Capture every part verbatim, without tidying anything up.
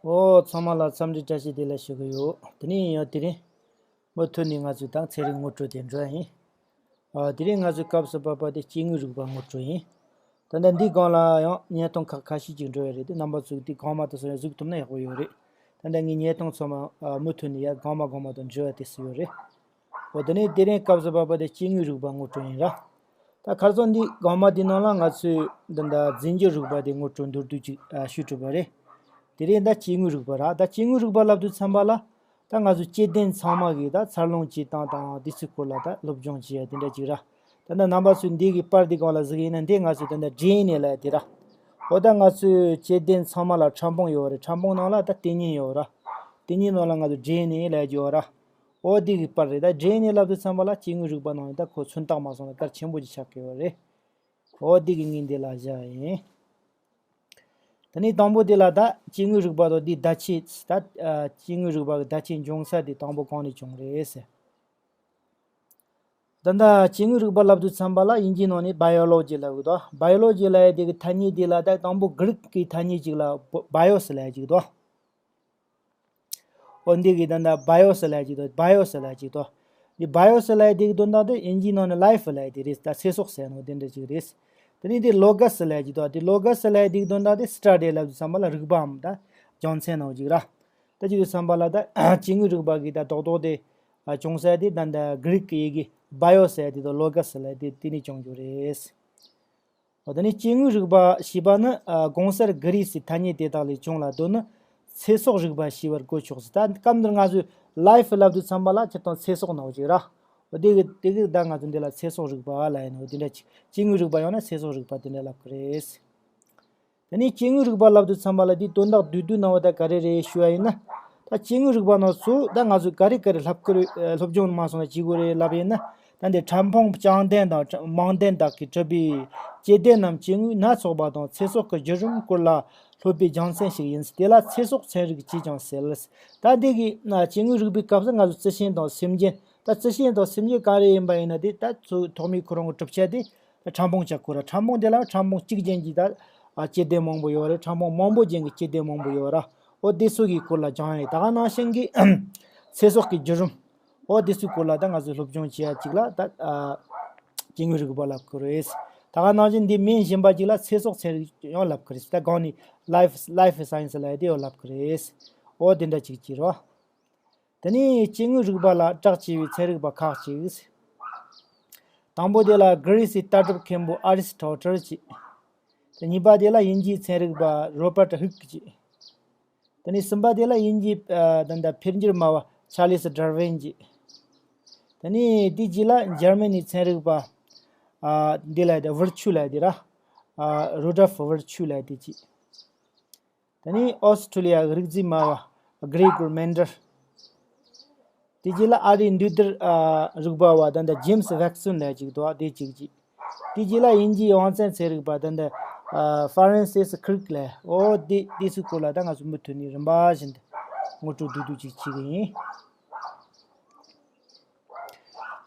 ཨོ། ཚང་མ་ལ་འཚམས་འདྲི་བཀྲ་ཤིས་བདེ་ལེགས་ཞུ་གི་ཡོད། དེ་ནས་ཡང་དེ་རིང་མུ་མཐུད་ནས་ང་ཚོས་ད་ཚན་རིག་ངོ་སྤྲོད་དེ་འགྲོ་ཡ་ཡིན། ཨ། དེ་རིང་ང་ཚོའི་སྐབས་སུ་བབས་པ་དེ་སྐྱེ་དངོས་རིག་པ་ངོ་སྤྲོད་ཡིན། ད་ལྟ་འདིའི་སྒང་ལ་ཡང་བརྙན་ཐུང་ཁག་ཁ་ཤས་ཅིག་འགྲོ་ཡ་རེད་དེ། རྣམ་པ་ཚོས་དེ་གོང་མ་དེ་ཚོ་ཡང་གཟིགས་ཐུབ་ན་ཡག་པོ་ཡོད་རེད། ད་ལྟ་ངའི་བརྙན་ཐུང་ཚང་མ་ཨ་མུ་མཐུད་ནས་ཡར་གོང་མ་གོང་མ་དུ་འགྲོ་ཡ་དེ་སུ་ཡོད་རེད། འོ། དེ་ནས་དེ་རིང་སྐབས་སུ་བབས་པ་དེ་སྐྱེ་དངོས་རིག་པ་ངོ་སྤྲོད་ཡིན་ར། ད་ཁ་སང་འདི་གོང་མ་འདི་ནང་ལ་ང་ཚོས་འདི་འདྲ་རྫས་འགྱུར་རིག་པ་དེ་ངོ་སྤྲོད་མདོར་བསྡུས་ཅིག་ཨ་ཞུས་གྲུབ་པ་རེད། དེ་རིང་ད་སྐྱེ་དངོས་རིག་པ་ར། ད་སྐྱེ་དངོས་རིག་པ་ལབ་དུས་ཙམ་པ་ལ། ད་ང་ཚོ་སྐྱེ་ལྡན་ཚང་མ་གི་ད་འཚར་ལོངས་བྱེད་སྟངས་དང་དེ་ཚོའི་སྐོར་ལ་ད་སློབ་སྦྱོང་བྱེད་ཡ་དེ་འདྲ་ཅིག་ར། ད་ནི་རྣམ་པ་ཚོས་འདི་གི་པར་འདི་སྒང་ལ་གཟིགས་ཡིན་ན། འདི་ང་ཚོས་ད་ལྟ་ཌི་ཨེན་ཨེ་ལབ་ཡ་དེ་ར། འོ། ད་ང་ཚོའི་སྐྱེ་ལྡན་ཚང་མ་ལ་ཕྲ་ཕུང་ཡོད་རེད། ཕྲ་ཕུང་ནང་ལ་ད་ལྟེ་སྙིང་ཡོད་ར། ལྟེ་སྙིང་ནང་ལ་ང་ཚོ་ཌི་ཨེན་ཨེ་ལབ་ཡ་ཅིག་ཡོད་ར། འོ། འདི་གི་པར་རེད། ད་ཌི་ཨེན་ཨེ་ལབ་དུས་ཙམ་པ་ལ་སྐྱེ་དངོས་རིག་པ་ནང་ནས་ད་ཁོ་མཚོན་རྟགས་མ་སོང་ན་གལ་ཆེན་པོ་ཅིག་ཆགས་ཀྱི་ཡོད་རེད། འོ། འདི་གི་ངས་འདི་ལ་བཞག་ཡིན། དེ་ནས་དང་པོ་དེ་ལ་ད་སྐྱེ་དངོས་རིག་པ་དང་དེའི་བརྡ་ཆད་ད། ཨ། སྐྱེ་དངོས་རིག་པ་གི་བརྡ་ཆད་འབྱུང་ས་དེ་དང་པོ་གང་ནས་བྱུང་རེད་ཟེར། ད་ལྟ་སྐྱེ་དངོས་རིག་པ་ལབ་དུས་ཙམ་པ་ལ་དབྱིན་ཇིའི་ནང་ནས་བྷ་ཡོ་ལོ་ཇི་ལབ་གི་འདུག་བྷ་ཡོ་ལོ་ཇི་ལབ་ཡ་དེ་གི་ཐ་སྙད་དེ་ལ་ད་དང་པོ་གྷི་རིག་གི་ཐ་སྙད་ཅིག་ལ་བྷ་ཡོ་སི་ལབ་ཡ་ཅིག་འདུག་འོ། འདི་གི་ད་ལྟ་བྷ་ཡོ་སི་ལབ་ཡ་ཅིག་འདུག་བྷ་ཡོ་སི་ལབ་ཡ་ཅིག་འདུག་འདི་བྷ་ཡོ་སི་ལབ་ཡ་དེ་གི་དོན་དག་དེ་དབྱིན་ཇིའི་ནང་ནས་ལའིཕ་ལབ་ཡ་དེ་རེད། ད་ཚེ་སྲོག་ཟེར་ནོ་དེ་འདྲ་ཅིག་རེད། དེ་ནས་འདི་ལོ་གོ་སི་ལབ་ཡ་ཅིག་འདུག་འདི་ལོ་གོ་སི་ལབ་ཡ་དེ་གི་དོན་དག་དེ་སི་ཊ་ཌི་ལབ་དུས་ཙམ་པ་ལ་རིག་པའམ་ད་རྒྱུ་མཚན་ནོ་ཅིག་ར། ད་ཅིག་དུས་ཙམ་པ་ལ་ད་སྐྱེ་དངོས་རིག་པ་གི་ད་རྡོག་རྡོག་དེ་ཨ་བྱུང་ས་དེ་ད་ད་གྷི་རིག་གི་ཡི་གེ་བྷ་ཡོ་ཟེར་དེ་དང་ལོ་གོ་ཟེར་དེ་དེ་ནས་བྱུང་རྒྱུ་རེད། འོ། དེ་ནས་སྐྱེ་དངོས་རིག་པ་ཞེས་པ་ནི་ཨ་གོང་གསལ་གྷི་རིག་སི་ཐ་སྙད་དེ་དག་ལས་བྱུང་ལ། དོན་ནི་ཚེ་སྲོག་རིག་པ་ཞེས་པར་གོ་ཆོག་ཟེར། ད་སྐབས་འདིར་ང་ཚོས་ལའིཕ་ལབ་དུས་ཙམ་པ་ལ་སྤྱིར་བཏང་ཚེ་སྲོག་ནང་བཞིན་ར། འོ། དེ་གི་དེ་གི་ད་ང་ཚོ་འདི་ལ་ཚེ་སྲོག་རིག་པ་ལབ་ཡིན་ནོ་དེ་འདྲ་ཅིག་སྐྱེ་དངོས་རིག་པ་ཡང་ན་ཚེ་སྲོག་རིག་པ་དེ་འདྲ་ལབ་གི་རེད། དེ་ནས་སྐྱེ་དངོས་རིག་པ་ལབ་དུས་ཙམ་པ་ལ་དེའི་དོན་དག་བསྡུས་བསྡུས་གནང་བ་ད་ག་རེ་རེད་ཞུ་བ་ཡིན་ན། ད་སྐྱེ་དངོས་རིག་པ་ནང་ཚོ་ད་ང་ཚོས་ག་རེ་ག་རེ་ལབ་དགོས་རེད། ཨ། སློབ་སྦྱོང་མ་སོང་ན་བྱེད་དགོས་རེད་ལབ་ཡིན་ན། ད་འདི་ཕྲ་ཕུང་ལྕང་ལྡན་དང་མང་ལྡན་དག་གིས་གྲུབ་པའི་སྐྱེ་ལྡན་ནམ་སྐྱེ་དངོས་སྣ་ཚོགས་པ་དང་ཚེ་སྲོག་གི་བརྒྱུད་རིམ་སྐོར་ལ་སློབ་པའི་རྒྱུ་མཚན་ཞིག་ཡིན། དེ་ལ་ཚེ་སྲོག་ཚན་རིག་ཅེས་ཀྱང་ཟེར། ད་འདི་གི་ཨ་སྐྱེ་དངོས་རིག་པའི་སྐབས་སུ་ང་ཚོ་རྩི་ཤིང་དང་སེམས་ཅན། ད་རྩི་ཤིང་དང་སེམས་ཅན་ག་རེ་ཡིན་པ་ཡིན་ན། དེ་ད་ཚོ་ཐོག་མའི་ཁོ་རང་གི་གྲུབ་ཆ་དེ་ཕྲ་ཕུང་ཆགས་དགོས་ར། ཕྲ་ཕུང་དེ་ལ་ཕྲ་ཕུང་གཅིག་ཅན་གྱི་ད་ཨ་སྐྱེ་ལྡན་མང་པོ་ཡོད་རེད། ཕྲ་ཕུང་མང་པོ་ཅན་གྱི་སྐྱེ་ལྡན་མང་པོ་ཡོད་ར། འོ། དེ་ཚོ་གི་སྐོར་ལ་སྦྱང་ཡ། ད་ག་ནང་བཞིན་གྱི་ཚེ་སྲོག་གི་བརྒྱུད་རིམ། འོ། དེ་ཚོའི་སྐོར་ལ་ད་ང་ཚོས་སློབ་སྦྱོང་བྱེད་ཡ་གཅིག་ལ་ད་ཨ་སྐྱེ་དངོས་རིག་པ་ལབ་དགོས་རེད། ད་ག་ནང་བཞིན་འདི་མིང་གཞན་པ་གཅིག་ལ་ཚེ་སྲོག་ཚན་རིག་ཡང་ལབ་གི་རེད། ད་གང་ནས་ལའིཕ་ལའིཕ་སའེན་སི་ལབ་ཡ་དེ་ཡང་ལབ་གི་རེད། འོ། དེ་འདྲ་གཅིག་གཅིག་རོ། དེ་ནས་སྐྱེ་དངོས་རིག་པ་ལ་གྲགས་ཆེ་བའི་ཚན་རིག་པ་ཁག་ཅིག་དང་པོ་དེ་ལ་གྷི་རི་སི་ལྟ་གྲུབ་མཁན་པོ་ཨ་རི་སི་ཊོ་ཊལ་གཅིག་དེ་གཉིས་པ་དེ་ལ་དབྱིན་ཇིའི་ཚན་རིག་པ་རོ་བར་ཊ་ཧུག་གཅིག་དེ་ནས་གསུམ་པ་དེ་ལ་དབྱིན་ཇིའི་ཨ་ད་ལྟ་འཕེལ་འགྱུར་སྨྲ་བ་ཆཱ་ལི་སི་ཌར་ཝིན་གཅིག་དེ་ནས་དེའི་རྗེས་ལ་འཇར་མ་ནིའི་ཚན་རིག་པ་ཨ་འདི་ལ་དེ་ཝིར་ཆུ་ལ་དེ་ར། ཨ་རུ་ཌོལཕ་ཝིར་ཆུ་ལ་དེ་གཅིག་དེ་ནས་ཨོ་སི་ཁྲུ་ལི་ཡ་གི་རིག་རྫས་སྨྲ་བ་གྷི་རེ་གོར་མན་ཌར། དེ་རྗེས་ལ་ཨ་རིའི་འདུས་སྡེར་ཨ་རིག་པ་བ་ད་ལྟ་ཇེམ་སི་ཝེག་སོན་ལབ་ཅིག་འདུག་དེ་གཅིག་གཅིག་དེ་རྗེས་ལ་དབྱིན་ཇིའི་དབང་བཙན་ཚན་རིག་པ་ད་ལྟ་ཨ་ཧྥ་རན་སིས་ཁི་རིག་ལབ། འོ། དེ་དེ་ཚོའི་སྐོར་ལ་ད་ང་ཚོ་མུ་མཐུད་ནས་རིམ་པ་བཞིན་དུ་ངོ་སྤྲོད་བསྡུས་བསྡུས་ཅིག་བྱེད་གི་ཡིན།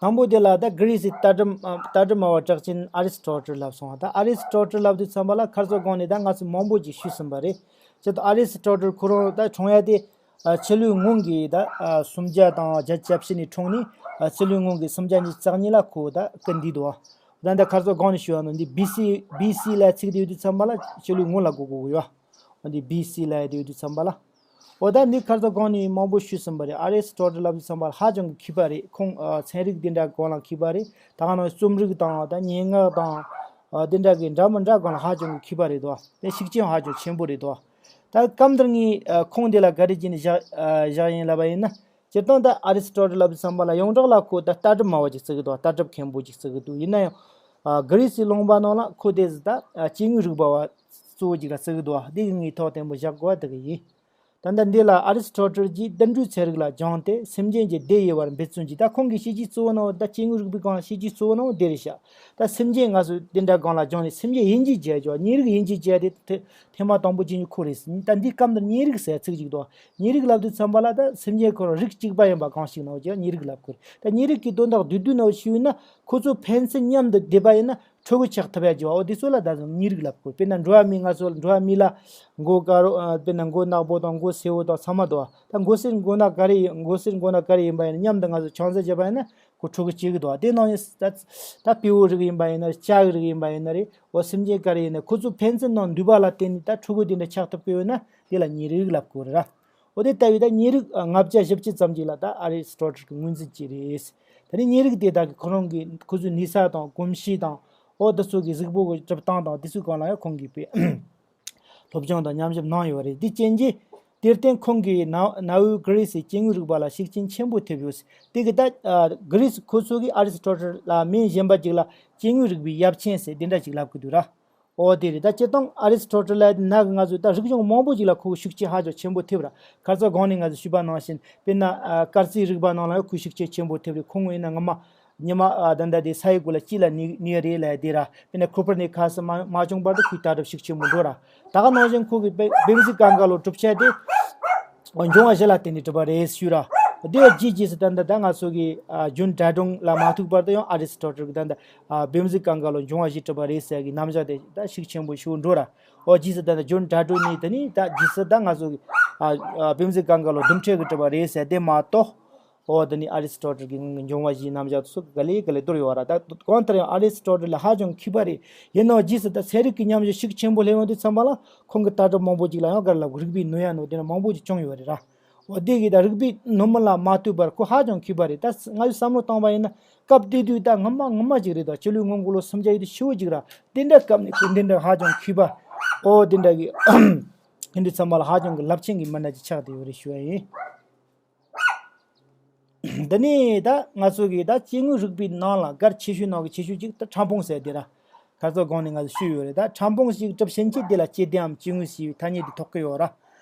དང་པོ་དེ་ལ་ད་གྷི་རི་སི་ལྟ་གྲུབ་ཨ་ལྟ་གྲུབ་སྨྲ་བ་གྲགས་ཅན་ཨ་རི་སི་ཊོ་ཊལ་ལབ་སོང་བ། ད་ཨ་རི་སི་ཊོ་ཊལ་ལབ་དུས་ཙམ་པ་ལ་ཁ་སང་གོང་ནས་ད་ང་ཚོས་མང་པོ་ཅིག་ཞུས་ཟིན་པ་རེད། ཅི་ད་ཨ་རི་སི་ཊོ་ཊལ་ཁོ་རང་ད་འཁྲུངས་ཡ་དེ་ཨ་ཕྱི་ལོའི་སྔོན་གྱི་ད་ཨ་སུམ་བརྒྱ་དང་བརྒྱད་ཅུ་གྱ་བཞི་ནས་འཁྲུངས་ནས་ཨ་ཕྱི་ལོའི་སྔོན་གྱི་སུམ་བརྒྱ་ཉི་ཤུ་རྩ་གཉིས་ལ་ཁོ་ད་སྐུ་འདས་འདུག་ད་ད་ཁ་སང་གོང་ནས་ཞུས་པ་ནང་འདི་བྷི་སི་བྷི་སི་ལ་ཚིག་དེ་ཡོད་དུས་ཙམ་པ་ལ་ཕྱི་ལོའི་སྔོན་ལ་གོ་དགོས་ཀྱི་ཡོད། འདི་བྷི་སི་ལ་ཡོད་དུས་ཙམ་པ་ལ། འོ། ད་འདི་ཁ་སང་གོང་ནས་མང་པོ་ཞུས་ཟིན་པ་རེད། ཨ་རི་སི་ཊོ་ཊལ་ལབ་དུས་ཙམ་པ་ལ་ཧ་ཅང་གི་མཁས་པ་རེད། ཁོང་ཨ་ཚན་རིག་འདི་འདྲ་སྒང་ལ་མཁས་པ་རེད། ད་ག་ནང་རྩོམ་རིག་དང་ད་སྙན་ངག་དང་ཨ་འདི་འདྲ་གི་འདྲ་མི་འདྲ་སྒང་ལ་ཧ་ཅང་གི་མཁས་པ་རེད་དོ། དེ་ཤུགས་རྐྱེན་ཧ་ཅང་ཆེན་པོ་རེད་དོ། ད་སྐབས་འདིར་ངས་ཨ་ཁོང་འདི་ལ་ག་རེ་བྱས་ནས་བཞག་ཨ་བཞག་ཡིན་ལབ་པ་ཡིན་ན། སྤྱིར་བཏང་ད་ཨ་རི་སི་ཊོ་ཊལ་ལབ་དུས་ཙམ་པ་ལ་ཡོངས་གྲགས་ལ་ཁོ་ད་ལྟ་གྲུབ་སྨྲ་བ་ཅིག་བརྩི་གི་འདུག་ལྟ་གྲུབ་མཁན་པོ་ཅིག་བརྩི་གི་འདུག་ཡིན་ན་ཡང་ཨ་གྷི་རི་སིའི་ལུང་པ་ནང་ལ་ཁོ་དེ་ཟིག་ད་ཨ་སྐྱེ་དངོས་རིག་པ་བ་གཙོ་བོ་ཅིག་ལ་བརྩི་གི་འདུག་འདི་གི་ངས་ཐོག་བརྟན་པོ་བཞག་དགོས་པ་དེ་གི་ཡིན། ད་ལྟ་འདི་ལ་ཨ་རི་སི་ཊོ་ཊལ་གྱིས་དུད་འགྲོའི་ཚན་རིག་ལ་སྦྱངས་ཏེ་སེམས་ཅན་གྱི་སྡེ་དབྱེ་བར་འབད་བརྩོན་གྱིས། ད་ཁོང་གི་བྱས་རྗེས་གཙོ་བོ་ནང་ད་སྐྱེ་དངོས་རིག་པའི་སྒང་ལ་བྱས་རྗེས་གཙོ་བོ་ནང་དེ་རེད་ཤག་ད་སེམས་ཅན་ང་ཚོ་དེ་འདྲ་སྒང་ལ་སྦྱངས་ནས་སེམས་ཅན་དབྱེ་འབྱེད་བྱས་ཀྱང་། གཉན་རིགས་དབྱེ་འབྱེད་བྱས་ཏེ་ཐེ་ཐེངས་མ་དང་པོ་བྱེད་མཁན་ཁོ་རེད། ད་འདིའི་སྐབས་འདིར་གཉན་རིགས་ཟེར་ཚིག་ཅིག་འདུག་གཉན་རིགས་ལབ་དུས་ཙམ་པ་ལ་ད་སེམས་ཅན་ཁོ་རང་རིགས་གཅིག་པ་ཡིན་པ་གང་ཞིག་ནང་བཞིན་གཉན་རིགས་ལབ་དགོས་རེད། ད་གཉན་རིགས་ཀྱི་དོན་དག་བསྡུས་བསྡུས་ནང་ཞུས་ན། ཁོ་ཚོ་ཕན་ཚུན་མཉམ་དུ་བསྡད་པ་ཡིན་ན་ ཕྲུ་གུ་ཆགས་ཐུབ་ཡ་བྱེད་པ། འོ་དེ་ཚོ་ལ་ད་གཟོད་མྱི་རིགས་ལབ་དགོས། དཔེར་ན་འགྲོ་བ་མིའི། ང་ཚོ་འགྲོ་བ་མི་ལ་མགོ་དཀར་པོ། ཨ། དཔེར་ན་མགོ་ནག་པོ་དང་མགོ་སེར་པོ་དང་ཚང་མ་འདུག་པ། ད་མགོ་སེར་མགོ་ནག་ག་རེ་ཡིན། མགོ་སེར་མགོ་ནག་ག་རེ་ཡིན་པ་ཡིན་ན། མཉམ་དུ་ང་ཚོ་ཆང་ས་བརྒྱབ་པ་ཡིན་ན་ཁོ་ཕྲུ་གུ་སྐྱེ་གི་འདུག་པ། དེ་ནང་བཞིན་ད་ད་སྤྲེའུ་རིགས་ཡིན་པ་ཡིན་ན་རེད། སྤྱ་གི་རིགས་ཡིན་པ་ཡིན་ན་རེད། འོ་སེམས་ཅན་ག་རེ་ཡིན་ན་ཁོ་ཚོ་ཕན་ཚུན་ནང་འདུས་པ་ལ་བརྟེན་ནས་ད་ཕྲུ་གུ་དེ་འདྲ་ཆགས་ཐུབ་ཀྱི་ཡོད་ན་དེ་ལ་མྱི་རིགས་ལབ་དགོས་རེད་ར། འོ་དེ་ལྟ་བུའི་ད་མྱི་རིགས་ལྔ་བརྒྱ་བཞི་བཅུ་ཙམ་ཅིག་ལ་ད་ཨ་རི་སི་ཊོ་ཊལ་གྱི་ངོས་འཛིན་བྱས་རེད། ད་ནི་མྱི་རིགས་དེ་དག་གི་ཁོ་རང་གི་ཁོ་ཚོའི་གནས་ས་དང་གོམས་གཤིས་དང་། འོ་དེ་ཚོ་གི་གཟུགས་པོ་གི་གྲུབ་སྟངས་དང་དེ་ཚོའི་སྒང་ལ་ཡང་ཁོང་གིས་དཔེ་སློབ་སྦྱོང་དང་ཉམས་ཞིབ་གནང་ཡོད་རེད། དེ་རྐྱེན་གྱིས་དེར་བརྟེན་ཁོང་གིས་ན་གནའ་བོའི་གྷི་རི་སིའི་སྐྱེ་དངོས་རིག་པ་ལ་ཤུགས་རྐྱེན་ཆེན་པོ་ཐེབས་ཡོད། དེ་གི་ད་ཨ་གྷི་རི་སི་ཁོ་ཚོ་གིས་ཨ་རི་སི་ཊོ་ཊལ་ལ་མིང་གཞན་པ་ཅིག་ལ་སྐྱེ་དངོས་རིག་པའི་ཡབ་ཆེན་ཟེར་དེ་འདྲ་ཅིག་ལབ་གི་འདུག་ར། འོ་དེ་རེད། ད་སྤྱིར་བཏང་ཨ་རི་སི་ཊོ་ཊལ་ལ་དེ་ནང་གི་ང་ཚོས་ད་རིག་གཞུང་མང་པོ་ཅིག་ལ་ཁོ་གི་ཤུགས་རྐྱེན་ཧ་ཅང་ཆེན་པོ་ཐེབས་ར། ཁ་སང་གོང་ནས་ང་ཚོས་ཞུས་པ་ནང་བཞིན། དཔེར་ན་ཨ་སྐར་རྩིས་རིག་པ་ནང་ལ་ཡང་ཁོའི་ཤུགས་རྐྱེན་ཆེན་པོ་ཐེབས་རེད། ཁོང་ཡིན་ན་སྔོན་མ་ཉི་མ་ཨ་ད་ལྟ་དེ་ས་ཡི་གུ་ལ་དཀྱིལ་ལ་གནས་གནས་རེད་ལབ་དེ་ར། དཔེར་ན་ཁོ་པར་ནི་ཁ་སི་མ་མ་བྱུང་བར་དུ་ཁོའི་ལྟ་གྲུབ་ཤུགས་ཆེན་པོ་འགྲོ་ར། ད་ག་ནང་བཞིན་ཁོ་གི་བེ་བེམ་གཟུགས་ཀ་འགའ་ལོ་གྲུབ་ཆ་དེ་འབྱུང་བ་བཞི་ལ་བརྟེན་ནས་གྲུབ་པ་རེད་ཞུས་ར། དེ་ཡང་རྗེས་རྗེས་སུ་ད་ལྟ་ད་ང་ཚོ་གི་ཨ་ཇོན་ཌ་ཌོན་ལ་མ་ཐུག་བར་དུ་ཡང་ཨ་རི་སི་ཊོ་ཊལ་གི་ད་ལྟ་ཨ་བེམ་གཟུགས་ཀ་འགའ་ལོ་འབྱུང་བ་བཞི་གྲུབ་པ་རེད་ཟེར་གི་རྣམ་གཞག་དེ་ད་ཤུགས་ཆེན་པོ་ཞིག་འགྲོ་ར། འོ་རྗེས་སུ་ད་ལྟ་ཇོན་ཌ་ཌོན་ནས་དེ་ནས་ད་རྗེས་སུ་ད་ང་ཚོ་གི་ཨ་ཨ་བེམ་གཟུགས་ཀ་འགའ་ལོ་རྡུལ་ཕྲན་གི་གྲུབ་པ་རེད་ཟེར་དེ་མ་གཏོགས། འོ་དེ་ནས་ཨ་རི་སི་ཊོ་ཊལ་གི་འབྱུང་བ་བཞིའི་རྣམ་གཞག་སོགས་ག་ལེ་ག་ལེ་བསྡུར་ཡོད་ར། ད་གང་ལྟར་ཡང་ཨ་རི་སི་ཊོ་ཊལ་ལ་ཧ་ཅང་མཁས་པ་རེད། ཡིན་ནའང་རྗེས་སུ་ད་ཚན་རིག་གི་ཉམས་ཞིབ་ཤུགས་ཆེན་པོ་སླེབས་ཡོང་དུས་ཙམ་པ་ལ་ཁོང་གི་ལྟ་གྲུབ་མང་པོ་ཅིག་ལ་ཡང་ག་རེ་ལབ་དགོས། རིག་པའི་ནུས་པ་ནོ་དེ་འདྲ་མང་པོ་ཅིག་བྱུང་ཡོད་རེད་ར། འོ་དེ་གིས་ད་རིག་པའི་ནུས་མ་ལ་མ་ལྟོས་པར་ཁོ་ཧ་ཅང་མཁས་པ་རེད། ད་ང་ཚོས་བསམ་བློ་བཏང་བ་ཡིན་ན་སྐབས་དེ་དུས་ད་སྔོན་མ་སྔོན་མ་ཅིག་རེད། ད་སྤྱི་ལོའི་སྔོན་འགོ་ལོ་སུམ་བརྒྱ་ཡོད་དུས་ཕྱི་པོ་ཅིག་ར། དེ་འདྲ་སྐབས་ནས་ཁོ་འདི་འདྲ་ཧ་ཅང་མཁས་པ། འོ་དེ་འདྲ་གི་ཡིན་དུས་ཙམ་པ་ལ་ཧ་ཅང་གི་རླབས་ཆེན་གྱི་མི་སྣ་ཅིག་ཆགས་བསྡད་ཡོད་རེད་ཞུ་བ་ཡིན། འདི་ནས་ད་ང་ཚོ་གི་ད་སྐྱེ་དངོས་རིག་པའི་ནང་ལ་གལ་ཆེ་ཤོས་ནང་གི་ཆེ་ཤོས་གཅིག་ད་ཕྲ་ཕུང་ཟེར་དེ་ར། ཁ་སང་གོང་ནས་ང་ཚོ་ཞུས་ཡོད་རེད། ད་ཕྲ་ཕུང་ཞིག་གྲུབ་ཕྱིན་ཆད་དེ་ལ་སྐྱེ་ལྡན་འམ་སྐྱེ་དངོས་ཞེས་པའི་ཐ་སྙད་དེ་ཐོགས་ཀྱི་ཡོད་ར།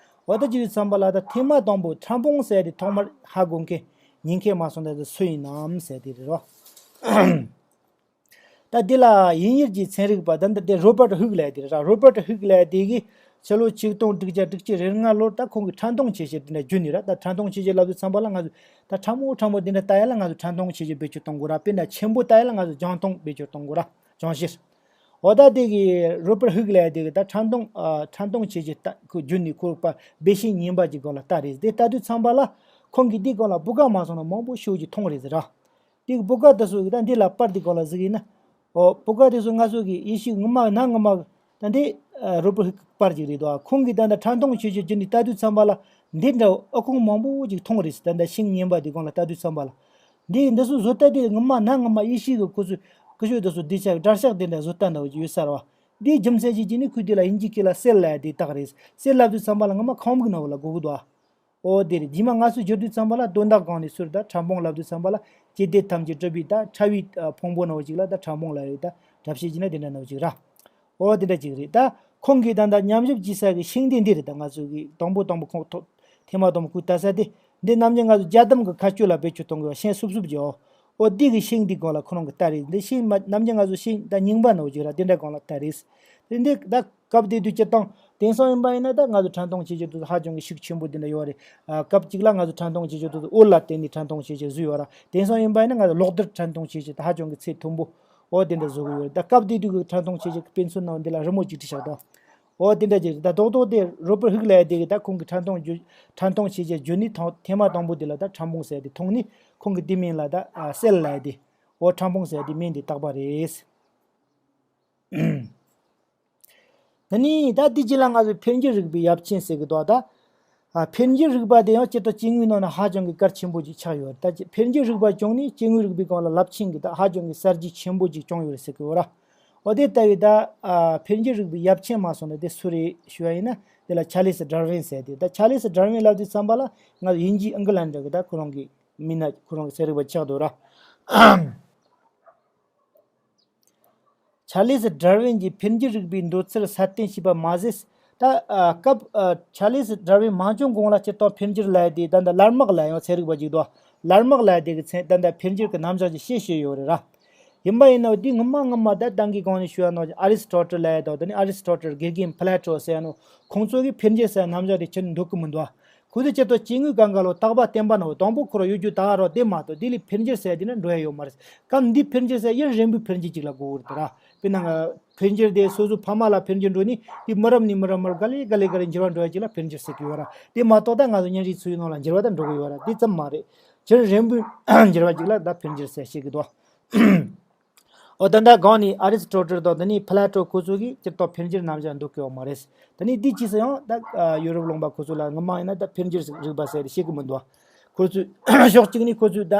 འོ་ད་ཅི་རེད་བསམ་པ་ལ་ད་ཐེངས་མ་དང་པོ་ཕྲ་ཕུང་ཟེར་དེ་ཐོག་མར་ཧ་གོ་མཁན་ཉན་མཁན་མ་སོང་ད་སུ་ཡིན་ནམ་ཟེར་དེ་རེད་རོ། ད་འདི་ལ་དབྱིན་ཡུལ་གྱི་ཚན་རིག་པ་ད་འདི་དེ་རོ་བར་ཊ་ཧུག་ལབ་དེ་རེད་ར། རོ་བར་ཊ་ཧུག་ལབ་དེ་གིས་ཕྱི་ལོ་ཆིག་སྟོང་དྲུག་བརྒྱ་དྲུག་ཅུ་རེ་ལྔ་ལོར་ད་ཁོང་གིས་ཕྲ་མཐོང་ཆེ་ཤེལ་དེ་འདྲ་བརྒྱུད་ནས་ར། ད་ཕྲ་མཐོང་ཆེ་ཤེལ་ལབ་དུས་ཙམ་པ་ལ་ང་ཚོ་ད་ཕྲ་མོ་ཕྲ་མོ་དེ་འདྲ་ལྟ་ཡ་ལ་ང་ཚོ་ཕྲ་མཐོང་ཆེ་ཤེལ་བེད་སྤྱོད་གཏོང་དགོས་ར། དཔེར་ན་ཆེན་པོ་ལྟ་ཡ་ལ་ང་ཚོ་རྒྱང་མཐོང་བེད་སྤྱོད་གཏོང་དགོས་ར། རྒྱང་ཤེལ། འོ་ད་དེ་གིས་རོ་བར་ཊ་ཧུག་ལབ་དེ་གིས་ད་ཕྲ་མཐོང་ཨ་ཕྲ་མཐོང་ཆེ་ཤེལ་ལྟ་ཁོ་བརྒྱུད་ནས་ཁོ་པ་སྦས་ཤིང་ཉེན་པ་གྱི་སྒང་ལ་ལྟ་རེད། དེ་ལྟ་དུས་ཙམ་པ་ལ་ཁོང་གིས་དེའི་སྒང་ལ་བུ་ག་མ་སོང་ན་མང་པོ་ཤོས་ཀྱིས་མཐོང་རེད་ཟེར་ར། དེ་གི་བུ་ག་དེ་ཚོ་གི་ད་འདི་ལ་པར་དེ་སྒང་ལ་གཟིགས་ཡིན་ན། འོ་བུ་ག་དེ་ཚོ་ང་ཚོ་གི་ཡེ་ཤུ་ངོ་མ་ན་ངོ་མ་ད་འདི་ཨ་རོ་བར་ཊ་ཧུག་པར་ཅིག་རེད་དོ། ཁོང་གིས་ད་ལྟ་ཕྲ་མཐོང་ཆེ་ཤེལ་བརྒྱུད་ནས་ལྟ་དུས་ཙམ་པ་ལ་འདི་འདྲ་ཨ་ཁུང་མང་པོ་ཅིག་མཐོང་རེད་ཟེར། ད་ལྟ་ཤིང་ཉེན་པ་དེ་སྒང་ལ་ལྟ་དུས་ཙམ་པ་ལ། འདི་འདི་ཚོ་བཟོ་ལྟ་དེ་ངོ་མ་ན་ངོ་མ་ཡེ་ཤུ་གི་ཁོ་ཚོས་ཀུ་ཤུ་དེ་ཚོ་འདི་ཆ་དྲ་ཤག་དེ་འདྲ་བཟོ་ལྟ་འདྲ་བོ་ཅིག་ཡོད་ས་རེད་བ། འདིའི་རྒྱུ་མཚན་ཅིག་བྱས་ནས་ཁོས་དེ་ལ་དབྱིན་ཇིའི་སྐད་ལ་སེལ་ལབ་དེ་བཏགས་རེད། སེལ་ལབ་དུས་ཙམ་པ་ལ་ངོ་མ་ཁང་མིག་ནང་བ་ལ་གོ་གི་འདུག་ཨ། འོ་དེ་རེད། རྗེས་མ་ང་ཚོས་བསྒྱུར་དུས་ཙམ་པ་ལ་དོན་དག་སྒང་ནས་ཚུར་ད་ཕྲ་ཕུང་ལབ་དུས་ཙམ་པ་ལ་སྐྱེ་ལྡན་ཐམས་ཅད་གྲུབ་པའི་ད་ཕྲ་བའི་ཕུང་པོ་ནང་བཞིན་ལ་ད་ཕྲ་ཕུང་ལབ་ཡོད། ད་གྲབས་བཤད་བྱས་ན་དེ་འདྲ་ནང་བཞིན་ར། འོ་དེ་འདྲ་ཅིག་རེད། ད་ཁོང་གིས་ད་ལྟ་ཉམས་ཞིབ་བྱེད་ས་གི་ཤིང་དེ་འདི་རེད། ད་ང་ཚོ་གི་དང་པོ་དང་པོ་ཁོང་ཐོག་ཐེངས་མ་དང་པོ་ཁོས་ལྟ་ས་དེ་འདི་ནམ་རྒྱུན་ང་ཚོ་རྒྱ་གཏམ་གི་ཁ་གཅོད་ལ་བེད་སྤྱོད་གཏོང་གི་བ་ཤིང་སུབ་སུབ་ཀྱི་འོ། འོ་འདི་གི་ཤིང་འདི་སྒང་ལ་ཁོ་རང་གི་ལྟ་རེད། འདི་ཤིང་མ་ནམ་རྒྱུན་ང་ཚོ་ཤིང་ད་རྙིང་པ་ནང་བཞིན་ར་དེ་འདྲ་སྒང་ལ་ལྟ་རེད། དེ་འདི་ད་སྐབས་དེ་དུས་སྤྱིར་བཏང་དེང་སང་ཡིན་པ་ཡིན་ན་ད་ང་ཚོ་ཕྲ་མཐོང་ཆེ་ཤེལ་དེ་ཚོ་ཧ་ཅང་གི་ཤུགས་ཆེན་པོ་དེ་འདྲ་ཡོད་རེད། ཨ་སྐབས་གཅིག་ལ་ང་ཚོ་ཕྲ་མཐོང་ཆེ་ཤེལ་དེ་ཚོ་འོད་ལ་བརྟེན་ནས་ཕྲ་མཐོང་ཆེ་ཤེལ་བཟོས་ཡོད་ར། དེང་སང་ཡིན་པ་ཡིན་ན་ང་ཚོ་གློག་རྡུལ་ཕྲ་མཐོང་ཆེ་ཤེལ་དེ་ཧ་ཅང་གི་ཚད་མཐོན་པོ་འོ་དེ་འདྲ་བཟོ་གི་ཡོད་རེད། ད་སྐབས་དེ་དུས་ཀྱི་ཕྲ་མཐོང་ཆེ་ཤེལ་གྱི་དཔེ་མཚོན་ནང་འདི་ལ་རི་མོ་ཅིག་བྲིས་བཞག་དང་། འོ་དེ་འདྲ་ཅིག་རེད། ད་རྡོག་རྡོག་དེ་རོ་བར་ཊ་ཧུག་ལབ་ཡ་དེ་གིས་ད་ཁོང་གིས་ཕྲ་མཐོང་བརྒྱུད་ཕྲ་མཐོང་ཆེ་ཤེལ་བརྒྱུད་ནས་ཐོག་ཐེངས་མ་དང་པོ་དེ་ལ་ད་ཕྲ་ཕུང་ཟེར་ཡ་དེ་མཐོང་ནས་ཁོང་གིས་དེ་མིང་ལ་ད་ཨ་སེལ་ལབ་ཡ་དེ་འོ་ཕྲ་ཕུང་ཟེར་ཡ་དེ་མིང་དེ་བཏགས་པ་རེད། ད་ནི་ད་དེ་རྗེས་ལ་ང་ཚོས་འཕེལ་འགྱུར་རིག་པའི་ཡབ་ཆེན་ཟེར་གི་འདུག་ད། ཨ་འཕེལ་འགྱུར་རིག་པ་དེ་ཡང་སྤྱིར་བཏང་སྐྱེ་དངོས་ནང་ན་ཧ་ཅང་གི་གལ་ཆེན་པོ་ཅིག་ཆགས་ཡོད། ད་ཅི་འཕེལ་འགྱུར་རིག་པ་བྱུང་ནས་སྐྱེ་དངོས་རིག་པའི་སྒང་ལ་རླབས་ཆེན་གྱི་ད་ཧ་ཅང་གི་གསར་བརྗེ་ཆེན་པོ་ཅིག་བྱུང་ཡོད་རེད་ཟེར་གི་ཡོད་ར། འོ་དེ་ལྟ་བུའི་ད་ཨ་འཕེལ་འགྱུར་རིག་པའི་ཡབ་ཆེན་མ་སོང་ན་དེ་སུ་རེད་ཞུ་བ་ཡིན་ན་དེ་ལ་ཆཱ་ལི་སི་ཌར་ཝིན་ཟེར་དེ། ད་ཆཱ་ལི་སི་ཌར་ཝིན་ལབ་དུས་ཙམ་པ་ལ་ང་ཚོ་དབྱིན་ཇི་ཨིང་ལན་ཌ་གི་ད་ཁོ་རང་གི་མི་སྣ་ཁོ་རང་གི་ཚན་རིག་པ་ཆགས་འདུག་ར། ཆཱ་ལི་སི་ཌར་ཝིན་གྱིས་འཕེལ་འགྱུར་རིག་པའི་འདོད་ཚུལ་སྲ་བརྟན་བྱས་པ་མ་ཟད། ད་ཨ་སྐབས་ཨ་ཆཱ་ལི་སི་ཌར་ཝིན་མ་བྱུང་གོང་ལ་སྤྱིར་བཏང་འཕེལ་འགྱུར་ལབ་ཡ་དེ་ད་ལྟ་ལར་མག་ལབ་ཡ་ཡང་ཚན་རིག་པ་ཅིག་འདུག་ལར་མག་ལབ་ཡ་དེ་གི་མཚན་ད་ལྟ་འཕེལ་འགྱུར་གྱི་རྣམ་གཞག་ཅིག་བཤད་བཞིན་ཡོད་རེད་ར། ཡིན་པ་ཡིན་ནའང་དེ་སྔོན་མ་སྔོན་མ་ད་ད་གིན་གོང་ནས་ཞུས་པ་ནང་བཞིན་ཨ་རི་སི་ཊོ་ཊལ་ལབ་ཡ་དང་དེ་ནས་ཨ་རི་སི་ཊོ་ཊལ་དགེ་རྒན་པི་ལ་ཊོ་ཟེར་ཡ་ནོ་ཁོང་ཚོ་གིས་འཕེལ་འགྱུར་ཟེར་རྣམ་གཞག་དེ་ཁྱོན་ནས་འདོད་གི་མི་འདུག་ཁོ་ཚོས་ཇི་ལྟར་སྐྱེ་དངོས་གང་ག་ལོ་རྟག་པ་བརྟན་པ་ནོ་དང་པོ་ཁོ་ར་ཡོད་རྒྱུ་ད་ག་རོ་དེ་མ་གཏོགས་དེ་ལས་འཕེལ་འགྱུར་ཟེར་དེ་ནི་འགྲོ་ཡ་ཡོད་མ་རེད། སྐབས་འདི་འཕེལ་འགྱུར་ཟེར་ཡུན་རིང་པོའི་འཕེལ་འགྱུར་ཅིག་ལ་གོ་གི་རེད་ད་ར། དཔེར་ན་ང་འཕེལ་འགྱུར་དེ་སོ་སོ་ཕ་མ་ལ་འཕེལ་འགྱུར་འགྲོ་ནི་དེ་མི་རབས་ནས་མི་རབས་མར་ག་ལེ་ག་ལེ་ག་ལེ་འགྱུར་བ་འགྲོ་ཡ་ཅིག་ལ་འཕེལ་འགྱུར་ཟེར་གི་ཡོད་ར། དེ་མ་གཏོགས་ད་ང་ཚོ་གཉན་རིགས་ཚོའི་ནང་ལ་འགྱུར་བ་ད་འགྲོ་གི་ཡོད་ར། དེ་ཙམ་མ་རེད། ཡུན་རིང་པོའི་འགྱུར་བ་ཅིག་ལ་ད་འཕེལ་འགྱུར་ཟེར་བཤད་གི་འདུག་འོ་ད་ལྟ་གོང་ནས་ཨ་རི་སི་ཊོ་ཊལ་དང་དེ་ནས་ཕ་ལ་ཊོ་ཁོ་ཚོ་གིས་སྤྱིར་བཏང་འཕེལ་འགྱུར་རྣམ་གཞག་འདོད་ཀྱི་ཡོད་མ་རེད། དེ་ནས་འདིའི་རྗེས་སུ་ཡང་ད་ཡུ་རོབ་ལུང་པ་ཁོ་ཚོ་ལ་སྔོན་མ་ཡིན་ན་ད་འཕེལ་འགྱུར་རིག་པ་ཟེར་ཏེ་བཤད་ཀྱི་མི་འདུག་ཁོ་ཚོས་ཕྱོགས་གཅིག་ནས་ཁོ་ཚོས་ད་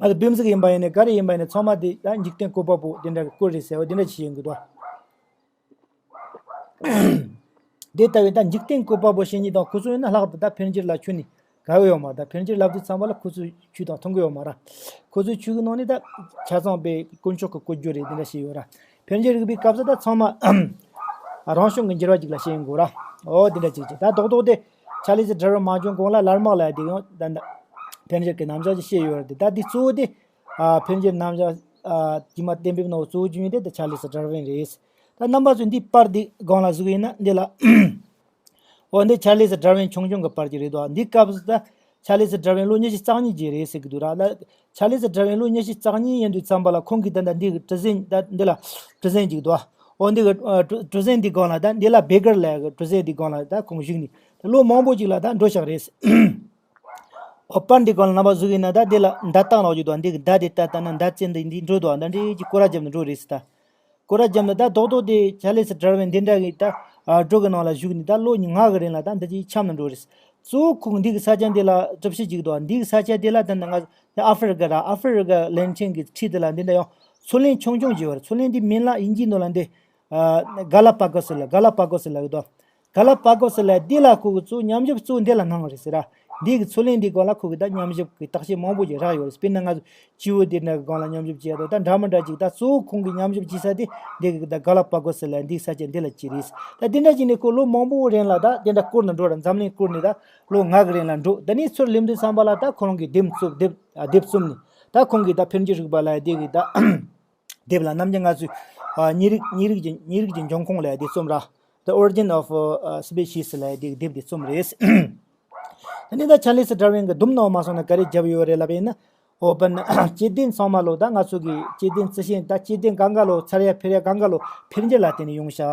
ང་ཚོ་བེམ་གཟུགས་ཡིན་པ་ཡིན་ནའི་ག་རེ་ཡིན་པ་ཡིན་ནའི་ཚང་མ་དེ་ད་འཇིག་རྟེན་བཀོད་པ་པོ་དེ་འདྲ་གི་སྐོར་རེད་ཟེར་བ་དེ་འདྲ་ཞིག་ཡིན་གི་འདུག་དེ་ལྟ་བུའི་ད་འཇིག་རྟེན་བཀོད་པ་པོ་བཤད་མཁན་དང་ཁོ་ཚོ་ཡིན་ན་ལྷག་ཏུ་ད་འཕེལ་འགྱུར་ལ་ཁྱོན་ནས་དགའ་གི་ཡོད་མ་རེད། ད་འཕེལ་འགྱུར་ལབ་དུས་ཙམ་པ་ལ་ཁོ་ཚོས་ཆོས་དང་མཐུན་གི་ཡོད་མ་རེད། ཁོ་ཚོའི་ཆོས་ཀྱི་ནང་ནས་ད་ཆ་ཚང་པའི་དཀོན་མཆོག་གི་བཀོད་རྒྱུ་རེད་དེ་འདྲ་བཤད་ཡོད་ར། འཕེལ་འགྱུར་རིག་པའི་སྐབས་སུ་ད་ཚང་མ་རང་བྱུང་གི་འགྱུར་བ་ཅིག་ལ་བཤད་ཡོང་གི་ར། འོ་དེ་འདྲ་ཅིག་ཅིག་ད་རྡོག་རྡོག་དེ་ཆ་ལི་སི་ཌར་ཝིན་མ་བྱུང་གོང་ལ་ལར་མག་ལ་དེ་ཡང་ད་འཕེལ་འགྱུར་གྱི་རྣམ་གཞག་ཅིག་བཤད་ཡོད་ར། དེ་ད་དེ་གཙོ་བོ་དེ་འཕེལ་འགྱུར་རྣམ་གཞག་རྗེས་མ་གཏན་འབེབས་གནང་བ་གཙོ་བོ་བྱུང་ཡོད་དེ་ད་ཆ་ལི་སི་ཌར་ཝིན་རེད། ད་རྣམ་པ་ཚོས་འདི་པར་འདི་སྒང་ལ་གཟིགས་ཡིན་ན་འདི་ལ། འོ་འདི་ཆ་ལི་སི་ཌར་ཝིན་ཆུང་ཆུང་གི་པར་ཅིག་རེད་དོ། འདི་སྐབས་སུ་ད་ཆ་ལི་སི་ཌར་ཝིན་ལོ་ཉི་ཤུ་རྩ་གཉིས་ཀྱི་རེད་ཟེར་གི་འདུག་ར། ད་ཆ་ལི་སི་ཌར་ཝིན་ལོ་ཉི་ཤུ་རྩ་གཉིས་ཡིན་དུས་ཙམ་པ་ལ་ཁོང་གིས་ད་ལྟ་འདི་གི་གྲུ་གཟིངས་ད་འདི་ལ་གྲུ་གཟིངས་ཅིག་འདུག་འོ་འདི་གི་གྲུ་གྲུ་གཟིངས་འདི་སྒང་ལ་ད་འདི་ལ་བེ་གར་ལབ་གི་གྲུ་གཟིངས་འདི་སྒང་ལ་ད་ཁོང་བཞུགས་ནས་ད་ལོ་མང་པོ་ཅིག་ལ་ད་འགྲོ་བཞག་རེད། འོ་པར་འདི་སྒང་ལ་རྣམ་པ་གཟིགས་ཡིན་ན་ད་འདི་ལ་མདའ་རྟགས་ནང་བཞིན་དུ་འདི་གི་མདའ་དེ་ལྟ་ལྟ་ན་མདའ་རྩེ་འདི་འདི་འགྲོ་འདུག་ད་འདི་གི་སྐོར་ར་བརྒྱབ་ནས་འགྲོ་རེད་ཟེར་ད། སྐོར་ར་བརྒྱབ་ནས་ད་རྡོག་རྡོག་དེ་ཆ་ལི་སི་ཌར་ཝིན་འདི་འདྲ་གི་ད་གྲུ་གི་ནང་ལ་བཞུགས་ནས་ད་ལོ་ལྔ་གི་རིང་ལ་ད་འདི་ཅིག་འཁྱམས་ནས་འགྲོ་རེད། གཙོ་བོ་ཁོང་འདི་གི་ས་ཆ་འདི་ལ་གྲུ་བཞི་ཅིག་འདུག་འདི་གི་ས་ཆ་འདི་ལ་ད་ནི་ང་ཨ་ཧྥེ་རི་ཀ་ར་ཨ་ཧྥེ་རི་ཀ་གླིང་ཕྲན་གི་འཁྲིས་དེ་ལ་འདི་འདྲ་ཡང་མཚོ་གླིང་ཆུང་ཆུང་ཅིག་ཡོད་རེད། མཚོ་གླིང་འདི་མིང་ལ་དབྱིན་ཇིའི་ནང་ལ་འདི་ག་ལ་པ་གོ་སི་ལ་ག་ལ་པ་གོ་སི་ལ་གི་འདུག་ག་ལ་པ་གོ་སི་ལ་འདི་ལ་ཁོ་གི་གཙོ་ཉམས་ཞིབ་གཙོ་འདི་ལ་གནང་བ་རེད་ཟེར་ར། འདི་གི་མཚོ་གླིང་འདི་སྒང་ལ་ཁོ་གི་ད་ཉམས་ཞིབ་གི་བརྟག་དཔྱད་མང་པོ་ཞིག་རག་ཡོད་རེད། དཔེར་ན་ང་ཚོ་སྤྱི་བོ་འདི་འདྲ་གི་སྒང་ལ་ཉམས་ཞིབ་བྱས་ཡ་དང་ད་འདྲ་མི་འདྲ་ཅིག་ད་གཙོ་བོ་ཁོང་གི་ཉམས་ཞིབ་བྱེད་ས་དེ་འདི་གི་ད་ག་ལ་པ་གོ་སི་ལ་འདི་གི་ས་ཆ་འདི་ལ་ཅི་རེད། ད་འདི་འདྲ་ཅིག་ནས་ཁོ་ལོ་མང་པོའི་རིང་ལ་ད་དེ་འདྲ་བསྐོར་ནས་འགྲོ་ར། འཛམ་གླིང་བསྐོར་ནས་ད་ལོ་ལྔ་གི་རིང་ལ་འགྲོ། ད་ནི་ཚུར་སླེབས་དུས་ཙམ་པ་ལ་ད་ཁོ་རང་གི་དེབ་བཙུགས་དེབ་དེབ་བཙུམ་ནས་ད་ཁོང་གི་ད་འཕེལ་འགྱུར་རིག་པ་ལ་འདི་གི་ད། དེབ་ལ་ནམ་རྒྱུན་ང་ཚོས་ཨ་མིའི་རིགས་མིའི་རིགས་ཀྱི་མིའི་རིགས་ཀྱི་འབྱུང་ཁུངས་ལབ་དེ་རྩོམ་ར། The Origin of uh, Species ལབ་དེ་དེབ་དེ་རྩོམ་རེད། དེ་ནས་ད་ཆ་ལི་སི་ཌར་ཝིན་གྱི་ལྡུམ་ནང་མ་སོང་ན་ག་རེ་བརྒྱབ་ཡོད་རེད་ལབ་ཡིན་ན། འོ་བན་སྐྱེ་ལྡན་ཚང་མ་ལོ་ད་ང་ཚོ་གི་སྐྱེ་ལྡན་རྩི་ཤིང་ད་སྐྱེ་ལྡན་གང་ག་ལོ་འཚར་ཡ་འཕེལ་ཡ་གང་ག་ལོ་འཕེལ་འགྱུར་ལ་བརྟེན་ནས་ཡོང་ཤག་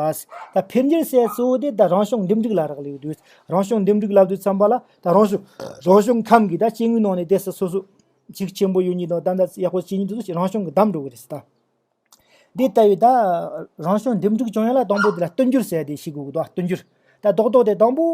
ད་འཕེལ་འགྱུར་ཟེར་གཙོ་བོ་དེ་ད་རང་བྱུང་འདེམས་སྒྲུག་ལ་རག་ལས་ཡོད་དུས་རང་བྱུང་འདེམས་སྒྲུག་ལབ་དུས་ཙམ་པ་ལ་ད་རང་བྱུང་རང་བྱུང་ཁམས་ཀྱི་ད་སྐྱེ་དངོས་ནང་ནས་དེ་སོ་སོ་ཤུགས་ཆེན་པོ་ཡོད་མཁན་དང་ད་ལྟ་ཡག་པོ་བྱེད་མཁན་དེ་ཚོ་རང་བྱུང་གི་བདམས་འགྲོ་གི་རེད་ཟེར་ད། འདི་ལྟ་བུའི་ད་རང་བྱུང་འདེམས་སྒྲུག་བྱུང་ཡ་ལ་དང་པོ་དེ་ལ་བསྟུན་འགྱུར་ཟེར་ཡ་དེ་ཤེས་དགོས་ཀྱི་འདུག་བསྟུན་འགྱུར། ད་རྡོག་རྡོག་དེ་དང་པོ་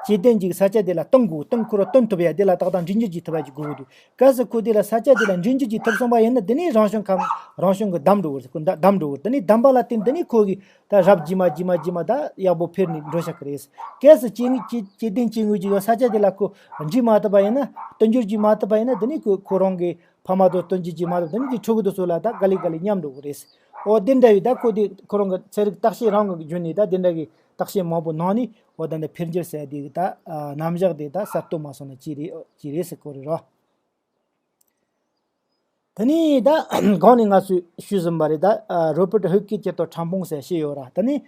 སྐྱེ་ལྡན་གྱི་ས་ཆ་དེ་ལ་བསྟུན་དགོས། བསྟུན་ཁོ་རང་བསྟུན་ཐུབ་ཡ་དེ་ལ་ཏག་ཏག་འབྲི་འགྱུར་གྱིས་ཐུབ་ཡ་གྱི་དགོས་ཀྱི་འདུག་གལ་སྲིད་ཁོ་དེ་ལ་ས་ཆ་དེ་ལ་འབྲི་འགྱུར་གྱིས་ཐུབ་སོང་བ་ཡིན་ན་དེ་ནི་རང་བྱུང་ཁམས་རང་བྱུང་གི་བདམས་འགྲོ་གི་རེད། ཁོ་བདམས་འགྲོ་གི་རེད། དེ་ནི་བདམས་པ་ལ་བརྟེན་དེ་ནི་ཁོ་གི་ད་རབས་རྗེས་མ་རྗེས་མ་རྗེས་མ་ད་ཡག་པོ་འཕེལ་ནས་འགྲོ་ཤག་གི་རེད། གལ་སྲིད་སྐྱེ་དངོས་སྐྱེ་སྐྱེ་ལྡན་སྐྱེ་དངོས་ཀྱི་ཡང་ས་ཆ་དེ་ལ་ཁོ་འབྲི་མ་ཐུབ་པ་ཡིན་ན་བསྟུན་འགྱུར་གྱིས་མ་ཐུབ་པ་ཡིན་ན་དེ་ནི་ཁོ་ཁོ་རང་གི་ཕ་མ་དང་བསྟུན་གྱི་ཅིག་མ་གཏོགས་དེ་ནི་དེ་ཕྲུ་གུ་དེ་ཚོ་ལ་ད་ག་ལེ་ག་ལེ་ཉམས་འགྲོ་གི་རེད། འོ་དེ་འདྲ་བའི་ད་ཁོ་དེ་ཁོ་རང་གི་ཚན་རིག་བརྟག་དཔྱད་རང་གི་བརྒྱུད་ནས་ད་དེ་འདྲ་གི་བརྟག་དཔྱད་མང་པོ་གནང་ནས་འོ་ད་འདི་འཕེལ་འགྱུར་ཟེར་དེ་གི་ད་རྣམ་གཞག་དེ་ད་གསར་གཏོད་མ་སོང་ན་ཅི་རེད་ཅི་རེད་ཟེར་གོ་རེད་རོ། དེ་ནས་ད་གོང་ནས་ང་ཚོས་ཞུས་ཟིན་པ་རེད། ད་རོ་པར་ཧུག་གིས་སྤྱིར་བཏང་ཕྲ་ཕུང་ཟེར་བཤད་ཡོད་ར། དེ་ནས་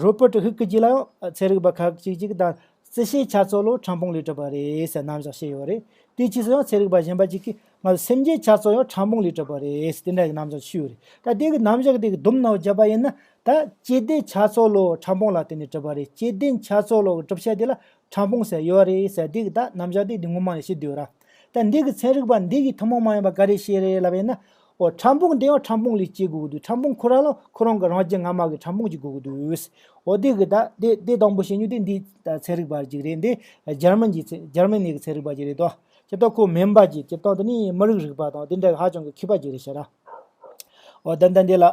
རོ་པར་ཧུག་གི་རྗེས་ལ་ཡང་ཚན་རིག་པ་ཁག་ཅིག་ཅིག་ད་རྩི་ཤིང་ཆ་ཚང་ལོ་ཕྲ་ཕུང་ལས་གྲུབ་པ་རེད་ཟེར་རྣམ་གཞག་བཤད་ཡོད་རེད། དེའི་རྗེས་སུ་ཡང་ཚན་རིག་པ་གཞན་པ་ཅིག་གིས་ང་ཚོ་སེམས་ཅན་ཆ་ཚང་ཡང་ཕྲ་ཕུང་ལས་གྲུབ་པ་རེད་ཟེར་དེ་འདྲ་གི་རྣམ་གཞག་ཞུས་ཡོད་རེད། ད་དེ་གི་རྣམ་གཞག་དེ་གི་ལྡུམ་ནང་བརྒྱབ་པ་ཡིན་ན་ད་སྐྱེ་ལྡན་ཆ་ཚང་ལོ་ཕྲ་ཕུང་ལ་བརྟེན་ནས་གྲུབ་པ་རེད། སྐྱེ་ལྡན་ཆ་ཚང་ལོ་གི་གྲུབ་ཆ་དེ་ལ་ཕྲ་ཕུང་ཟེར་ཡོད་རེད་ཟེར་དེ་གི་ད་རྣམ་གཞག་དེ་དེ་སྔོན་མ་ནས་བཤད་བསྡད་ཡོད་ར། ད་འདི་གི་ཚན་རིག་པ་འདི་གི་ཐུན་མོང་མ་ཡིན་པ་ག་རེ་བཤད་རེད་ལབ་ཡིན་ན། འོ་ཕྲ་ཕུང་འདི་ཡང་ཕྲ་ཕུང་ལས་སྐྱེ་དགོས་འདུག་ཕྲ་ཕུང་ཁོ་རང་ལ་ཁོ་རང་གི་རང་རྒྱལ་སྔ་མ་གི་ཕྲ་ཕུང་ཅིག་དགོས་ཀྱི་འདུག་འོ་དེ་གི་ད་དེ་དེ་དང་པོ་བཤད་རྒྱུ་དེ་འདི་ད་ཚན་རིག་པ་ཅིག་རེད། འདི་འཇར་མན་གྱི་ཚན་འཇར་མན་ནས་གི་ཚན་རིག་པ་ཅིག་རེད་དོ། སྤྱིར་བཏང་ཁོ་སྨན་པ་ཅིག་སྤྱིར་བཏང་དེ་ནི་མི་རིགས་རིག་པ་དང་དེ་འདྲ་ཧ་ཅང་གི་མཁས་པ་ཅིག་རེད་ཤག་ར། འོ་ད་ད་འདི་ལ།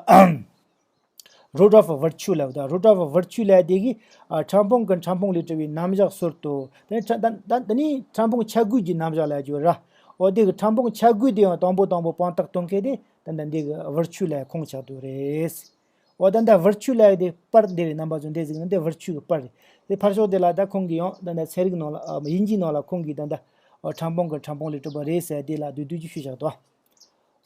Root of virtue ལབ་ད། Root of virtue ལབ་དེ་གི་ཨ་ཕྲ་ཕུང་གི་ཕྲ་ཕུང་ལས་གྲུབ་པའི་རྣམ་གཞག་ཟུར་དུ་དེ་ནི་ཕྲ་ད་ད་དེ་ནི་ཕྲ་ཕུང་ཆ་བགོས་ཀྱི་རྣམ་གཞག་ལབ་ཀྱི་ཡོད་ར། འོ་དེ་གི་ཕྲ་ཕུང་ཆ་བགོས་དེ་ཡང་དང་པོ་དང་པོ་དཔང་རྟགས་སྟོན་མཁན་དེ་ད་ད་འདི་གི་virtue ལ་ཁུངས་ཆགས་འདུག་རེད། འོ་ད་ད་virtue ལབ་དེ་པར་འདི་རེད། རྣམ་པ་ཚོ་འདི་གཟིགས་ན་འདི་virtue གི་པར་རེད། དེ་ཕར་ཕྱོགས་དེ་ལ་ད་ཁོང་གིས་ཡང་ད་ད་ཚན་རིག་ནང་ལ་ཨ་དབྱིན་ཇིའི་ནང་ལ་ཁོང་གིས་ད་ད་ཨ་ཕྲ་ཕུང་གི་ཕྲ་ཕུང་ལས་གྲུབ་པ་རེད་ཟེར་དེ་ལ་བསྡུས་བསྡུས་ཀྱིས་ཞུས་བཞག་འདུག་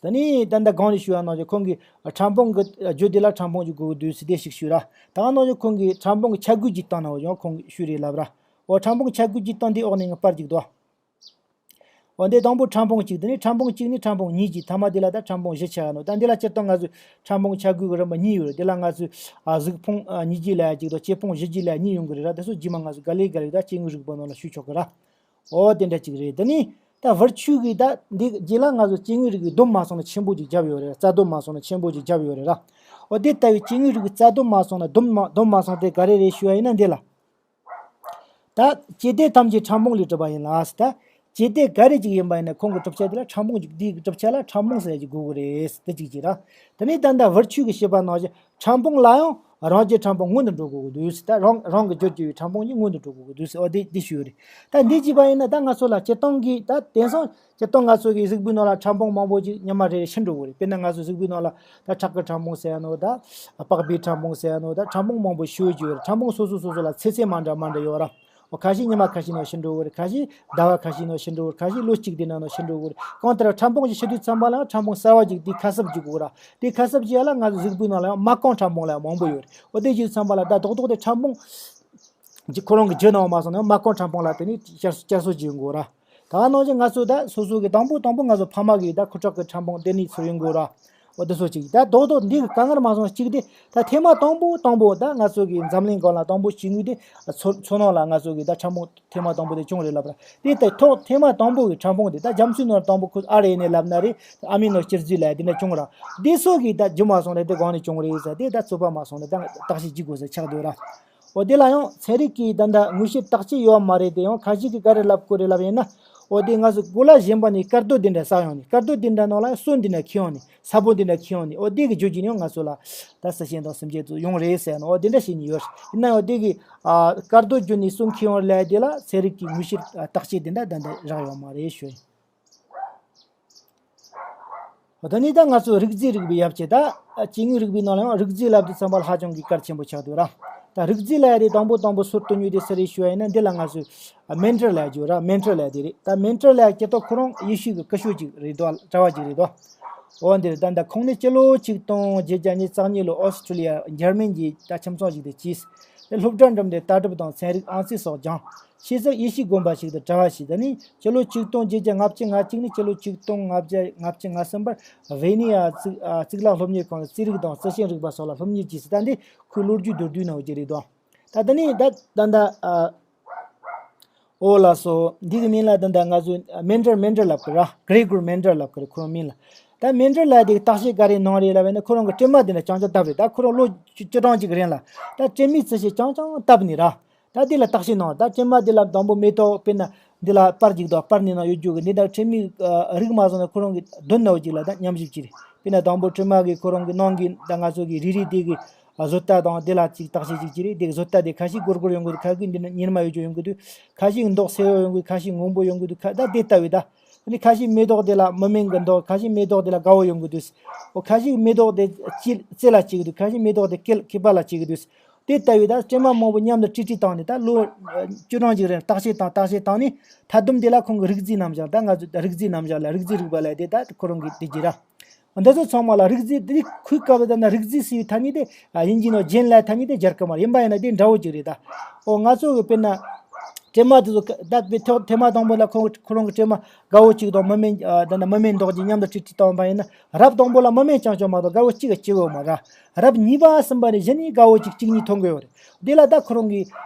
ད་ནི་ད་ལྟ་གོང་ནས་ཞུས་པ་ནང་བཞིན་ཁོང་གིས་ཕྲ་ཕུང་གི་རྒྱུ་དེ་ལ་ཕྲ་ཕུང་གཅིག་དགོས་ཀྱི་འདུག་ཟེར་དེ་ཞིག་ཞུས་ར། ད་ག་ནང་བཞིན་ཁོང་གིས་ཕྲ་ཕུང་གི་ཆ་བགོས་ཀྱི་སྟེང་ན་ཡང་ཁོང་གིས་ཞུས་རེད་ལབ་ར། འོ་ཕྲ་ཕུང་ཆ་བགོས་ཀྱི་སྟེང་དེའི་འོག་ནས་ངས་སྤར་གཅིག་དོ། འོ་འདི་དང་པོ་ཕྲ་ཕུང་གཅིག་དེ་ནས་ཕྲ་ཕུང་གཅིག་ནས་ཕྲ་ཕུང་གཉིས་ཀྱི་ཐ་མ་དེ་ལ་ད་ཕྲ་ཕུང་བཞི་ཆགས་ནོ། ད་འདི་ལ་སྤྱིར་བཏང་ང་ཚོས་ཕྲ་ཕུང་ཆ་བགོས་ཀྱི་རིམ་པ་གཉིས་ཡོད་རེད། དེ་ལ་ང་ཚོས་ཨ་གཟུགས་ཕུང་ཨ་གཉིས་ཀྱི་ལ་གཅིག་དང་སྐྱེ་ཕུང་བཞི་ཀྱི་ལ་གཉིས་ཡོང་གི་རེད་ར། དེ་ཚོ་རྗེས་མ་ང་ཚོས་ག་ལེ་ག་ལེ་ད་སྐྱེ་དངོས་རིག་པའི་ནང་ལ་ཞུགས་ཆོག་གི་ར། འོ་དེ་འདྲ་གཅིག་རེད། དེ་ནས་ད་ཝར་ཆུ་གི་ད་འདི་རྗེས་ལ་ང་ཚོ་སྐྱེ་དངོས་རིགས་ཀྱི་སྡོམ་མ་སོང་ན་ཆེན་པོ་ཅིག་བརྒྱབ་ཡོད་རེད། རྩ་སྡོམ་མ་སོང་ན་ཆེན་པོ་ཅིག་བརྒྱབ་ཡོད་རེད་ར། འོ་དེ་ལྟ་བུའི་སྐྱེ་དངོས་རིགས་ཀྱི་རྩ་སྡོམ་མ་སོང་ན་སྡོམ་མ་སྡོམ་མ་སོང་དེ་ག་རེ་རེད་ཞུ་བ་ཡིན་ན་འདི་ལ། ད་སྐྱེ་དེ་ཐམས་ཅད་ཕྲ་ཕུང་ལས་གྲུབ་པ་ཡིན་ལ། ད་སྐྱེ་དེ་ག་རེ་ཅིག་ཡིན་པ་ཡིན་ན་ཁོང་གི་གྲུབ་ཆ་དེ་ལ་ཕྲ་ཕུང་ཅིག་དེའི་གྲུབ་ཆ་ལ་ཕྲ་ཕུང་ཟེར་ཡ་ཅིག་དགོས་ཀྱི་རེད། དེ་གཅིག་གཅིག་ར། དེ་ནས་ད་ལྟ་ཝར་ཆུ་གི་བཤད་པ་ནང་བཞིན་ཕྲ་ཕུང་ལ་ཡང་རང་རྒྱལ་ཕྲ་ཕུང་སྔོན་དུ་འགྲོ་དགོས་ཀྱི་འདུག་ད་རང་རང་གི་རྒྱུར་གྱུར་པའི་ཕྲ་ཕུང་གཉིས་སྔོན་དུ་འགྲོ་དགོས་ཀྱི་འདུག་འོ་དེ་དེ་ཞུ་ཡོད་རེད། ད་འདི་བྱས་པ་ཡིན་ན་ད་ང་ཚོ་ལ་སྤྱིར་བཏང་གི་ད་དེང་སང་སྤྱིར་བཏང་ང་ཚོ་གི་གཟུགས་པོའི་ནང་ལ་ཕྲ་ཕུང་མང་པོ་ཅིག་ཉི་མ་རེ་རེ་ཤི་འགྲོ་གི་རེད། དཔེར་ན་ང་ཚོ་གཟུགས་པོའི་ནང་ལ་ད་ཁྲག་གི་ཕྲ་ཕུང་ཟེར་ཡ་ནོ། ད་པགས་པའི་ཕྲ་ཕུང་ཟེར་ཡ་ནོ། ད་ཕྲ་ཕུང་མང་པོ་ཤི་ཡོད་ཀྱི་ཡོད་རེད། ཕྲ་ཕུང་སོ་སོ་སོ་སོ་ལ་ཚེ་ཚད་མ་འདྲ་མ་འདྲ་ཡོད་ར། འོ་ཁ་ཤས་ཉི་མ་ཁ་ཤས་ནང་ཤི་འགྲོ་གི་རེད། ཁ་ཤས་ཟླ་བ་ཁ་ཤས་ནང་ཤི་འགྲོ་གི་རེད། ཁ་ཤས་ལོ་གཅིག་དེ་ནང་ནང་ཤི་འགྲོ་གི་རེད། གང་ལྟར་ཕྲ་ཕུང་ཅིག་ཤི་དུས་ཙམ་པ་ལ་ཕྲ་ཕུང་གསར་བ་ཅིག་དེ་ཁ་གསབ་བྱེད་དགོས་ར། དེ་ཁ་གསབ་བྱེད་ཡ་ལ་ང་ཚོ་གཟུགས་པོའི་ནང་ལ་ཡང་མ་རྐང་ཕྲ་ཕུང་ལ་མང་པོ་ཡོད་རེད། འོ་དེ་བྱེད་དུས་ཙམ་པ་ལ་ད་རྡོག་རྡོག་དེ་ཕྲ་ཕུང་ཁོ་རང་གི་རྒྱུ་ནང་མ་སོང་ན་མ་རྐང་ཕྲ་ཕུང་ལ་དེ་ནས་བསྐྱར་བསྐྱར་གསོ་བྱེད་དགོས་ར། ད་ནང་བཞིན་ང་ཚོ་ད་སོ་སོ་གི་དང་པོ་དང་པོ་ང་ཚོ་ཕ་མ་གི་ད་ཁུ་ཁྲག་གི་ཕྲ་ཕུང་དེ་ནས་ཚུར་ཡོང་དགོས་ར། འོ་དེ་ཚོ་གཅིག་ད་རྡོག་རྡོག་འདི་གི་དཀའ་ངལ་མ་སོང་གཅིག་དེ་ད་ཐེངས་མ་དང་པོ་དང་པོ་ད་ང་ཚོ་གི་འཛམ་གླིང་སྒང་ལ་དང་པོ་སྐྱེ་དངོས་དེ་ཚོ་ཚོ་ནང་ལ་ང་ཚོ་གི་ད་ཕྲ་ཕུང་ཐེངས་མ་དང་པོ་དེ་བྱུང་རེད་ལབ་ར། དེ་ད་ཐོག་ཐེངས་མ་དང་པོ་གི་ཕྲ་ཕུང་དེ་ད་རྒྱ་མཚོའི་ནང་དང་པོ་ཁོ་ཨར་ཨེན་ཨེ་ལབ་ན་རེད། ཨ་མི་ནོ་གཅིག་རྫས་ལབ་དེ་འདྲ་བྱུང་ར། དེ་སོགས་གི་ད་རྒྱུ་མ་སོང་རེད། དེ་གང་ནས་བྱུང་རེད་ཟེར་དེ་ད་རྩོད་པ་མ་སོང་ན་ད་བརྟག་དཔྱད་བྱེད་དགོས་ཟེར་ཆགས་སྡོད་ར། འོ་དེ་ལ་ཡང་ཚན་རིག་གིས་ད་ལྟ་དངོས་བཤེར་བརྟག་དཔྱད་ཡོད་མ་རེད། དེ་ཡང་ཁ་ཤས་ཀྱིས་ག་རེ་ལབ་ཀྱི་རེད་ལབ་ཡིན་ན། འོ་དེ་ང་ཚོ་གོ་ལ་གཞན་པ་ནས་དཀར་རྡོ་དེ་འདྲ་ཟ་ཡོང་ནས་དཀར་རྡོ་དེ་འདྲ་ནང་ལ་སོན་དེ་འདྲ་ཁྱེར་ཡོང་ནས་ས་བོན་དེ་འདྲ་ཁྱེར་ཡོང་ནས་འོ་དེ་གི་བརྒྱུད་ཀྱིས་ཡང་ང་ཚོ་ལ་ད་ཟས་གཤེར་དང་སེམས་ཅན་ཚོ་ཡོང་རེད་ཟེར་ནས་འོ་དེ་འདྲ་བཤད་ནས་ཡོད་རེད། ཡིན་ན་ཡང་དེ་གི་ཨ་དཀར་རྡོ་བརྒྱུད་ནས་སོན་ཁྱེར་ཡོང་ལབ་དེ་ལ་ཚན་རིག་གི་དངོས་བཤེར་བརྟག་དཔྱད་དེ་འདྲ་ད་འདྲ་རག་ཡོད་མ་རེད་ཞུ་ཡིན། ད་ནི་ད་ང་ཚོ་རིགས་རྫས་རིག་པའི་ཡབ་ཆེ་ད། སྐྱེ་དངོས་རིག་པའི་ནང་ལ་ཡང་རིགས་རྫས་ལབ་དུས་ཙམ་པ་ལ་ཧ་ཅང་གི་གལ་ཆེན་པོ་ཆགས་འདུག་ར། ད་རིགས་རྫས་ལབ་ཡ་དེ་དང་པོ་དང་པོ་ཟུར་དུ་ཉོས་དེ་སུ་རེད་ཞུ་བ་ཡིན་ན་འདི་ལ་ང་ཚོས་མེན་ཌེལ་ལབ་རྒྱུ་ར། མེན་ཌེལ་ལབ་ཡ་དེ་རེད། ད་མེན་ཌེལ་ལབ་ཡ་སྐྱེ་སྟོབས་ཁོ་རང་ཡེ་ཤུ་གི་སྐུ་ཞབས་ཅིག་རེད་དོ། གྲྭ་བ་ཅིག་རེད་དོ། འོ་འདིར་ད་ད་ཁོང་ནི་སྤྱི་ལོ་ཆིག་སྟོང་བརྒྱད་བརྒྱ་ཉེར་གཉིས་ལོ་ཨོ་སི་ཁྲུ་ལི་ཡ་འཇར་མན་གྱི་ད་ཁྱིམ་ཚང་ཞིག་ཏུ་སྐྱེས། སློབ་གྲྭ་འགྲིམས་ཏེ་ལྟ་གྲུབ་དང་ཚན་རིག་ཨང་རྩིས་སོགས་སྦྱངས། ཕྱིས་སུ་ཡེ་ཤུ་དགོན་པ་ཞིག་ཏུ་གྲྭ་བ་བྱས། དེ་ནས་སྤྱི་ལོ་ཆིག་སྟོང་བརྒྱད་བརྒྱ་ལྔ་བཅུ་ང་གཅིག་ནས་སྤྱི་ལོ་ཆིག་སྟོང་ལྔ་བརྒྱ་ལྔ་བཅུ་ང་གསུམ་བར་ཝེ་ནི་ཡ་གཙུག་ཨ་གཙུག་ལག་སློབ་གཉེར་ཁང་གི་རྩིས་རིག་དང་རྩི་ཤིང་རིག་པ་སོགས་ལ་སློབ་གཉེར་བྱས་ཟིན། ད་འདི་ཁོའི་ལོ་རྒྱུས་མདོར་བསྡུས་ནང་བཞིན་རེད་དོ། ད་དེ་ནས་ད་ད་ད་ཨ་འོ་ལགས་སོ། འདི་གི་མིང་ལ་ད་ད་ང་ཚོས་མེན་ཌེལ་མེན་ཌེལ་ལབ་གི་ར། གྷི་རེ་གོར་མེན་ཌེལ་ལབ་གི་རེད་ཁོ་རང་མིང་ལ། ད་མེན་ཌེལ་ལ་དེ་གི་བརྟག་དཔྱད་ག་རེ་གནང་རེད་ལབ་ན་ཁོ་རང་གི་སྲན་མ་དེ་འདྲ་རྐྱང་རྐྱང་བཏབ་རེད། ད་ཁོ་རང་ལོ་བཅུ་བཅུ་གྲངས་ཅིག་རིང་ལ་ད་སྲན་མའི་རྩི་ཤིང་རྐྱང་རྐྱང་བཏབ་ནས་ར། ད་དེ་ལ་བརྟག་དཔྱད་གནང་། ད་སྲན་མ་དེ་ལ་དང་པོ་མེ་ཏོག་དཔེར་ན་འདི་ལ་སྤར་ཅིག་དང་སྤར་ནས་ནང་ཡོད་རྒྱུ་གི་འདི་འདྲ་སྲན་མའི་རིགས་མ་བཟོ་ན་ཁོ་རང་གི་མདུན་ནང་ཅིག་ལ་ད་མཉམ་བཞག་ཅིག་རེད། དཔེར་ན་དང་པོ་སྲན་མ་གི་ཁོ་རང་གི་ནང་གི་ད་ང་ཚོ་གི་རིལ་རིལ་དེ་གི་བཟོ་ལྟ་དང་དེ་ལ་ཅིག་བརྟག་དཔྱད་ཅིག་ཅིག་རེད། དེ་གི་བཟོ་ལྟ་དེ་ཁ་ཤས་སྒོར་སྒོར་ཡོང་གི་འདུག་ཁ་ཤས་འདི་ནི་གཉེར་མ་ཡོད་རྒྱུ་ཡོང་གི་འདུག་ཁ་ཤས་མདོག་སེར་པོ་ཡོང་གི་འདུག་ཁ་ཤས་སྔོན་པོ་ཡོང་གི་འདུག་ཁ་ད་དེ་ལྟ་བུའི་ད། ཨ་ནི་ཁ་ཤས་མེ་ཏོག་དེ་ལ་མི་སྨན་གྱི་མདོག་ཁ་ཤས་མེ་ཏོག་དེ་ལ་དགའ་བོ་ཡོང་གི་འདུག་འོ་ཁ་ཤས་མེ་ཏོག་དེ་ལྕེ་རྩེ་ལ་སྐྱེ་གི་འདུག་ཁ་ཤས་མེ་ཏོག་དེ་སྐེ་སྐེད་པ་ལ་སྐྱེ་གི་འདུག་དེ་ལྟ་བུའི་ད་སྲན་མ་མང་པོ་མཉམ་དུ་དཀྲིས་དཀྲིས་བཏང་ནས་ད་ལོ་ཨ་བཅུ་གྲངས་ཅིག་རིང་བརྟག་དཔྱད་བཏང་བརྟག་དཔྱད་བཏང་ནས་ད་དུང་དེ་ལ་ཁོང་གི་རིགས་རྫས་རྣམ་གཞག་ད་ང་ཚོ་ད་རིགས་རྫས་རྣམ་གཞག་ལ་རིགས་རྫས་རིག་པ་ལ་དེ་ད་ཁོ་རང་གི་དེ་གྱིས་ར། འདི་ཚོ་ཚང་མ་ལ་རིགས་རྫས་འདི་ཁོའི་སྐབས་དང་ན་རིགས་རྫས་ཟེར་བའི་ཐ་སྙད་དེ་ཨ་དབྱིན་ཇིའི་ནང་ཇེན་ལབ་ཐ་སྙད་དེ་སྦྱར་གི་མ་རེད། ཡིན་པ་ཡིན་ན་དེ་འདྲ་བོ་ཅིག་རེད་ད། ཨོ་ང་ཚོ་གི་དཔེར་ན་སྲན་མ་དེ་ཚོ་ད་དཔེ་ཐོག་ཐེངས་མ་དང་པོ་ལ་ཁོང་ཁོ་རང་གི་སྲན་མ་དགའ་བོ་ཅིག་དང་མི་སྨན་ཨ་ད་ནི་མི་སྨན་མདོག་ཅིག་མཉམ་དུ་དཀྲིས་དཀྲིས་བཏང་བ་ཡིན་ན་རབས་དང་པོ་ལ་མི་སྨན་རྐྱང་རྐྱང་མ་གཏོགས་དགའ་བོ་གཅིག་གི་སྐྱེ་བོ་མ་ར། རབས་གཉིས་པ་གསུམ་པ་ནས་གཞི་ནས་དགའ་བོ་གཅིག་གཅིག་གཉིས་ཐོན་གི་ཡོད་རེད། དེ་ལ་ད་ཁོ་རང་གི་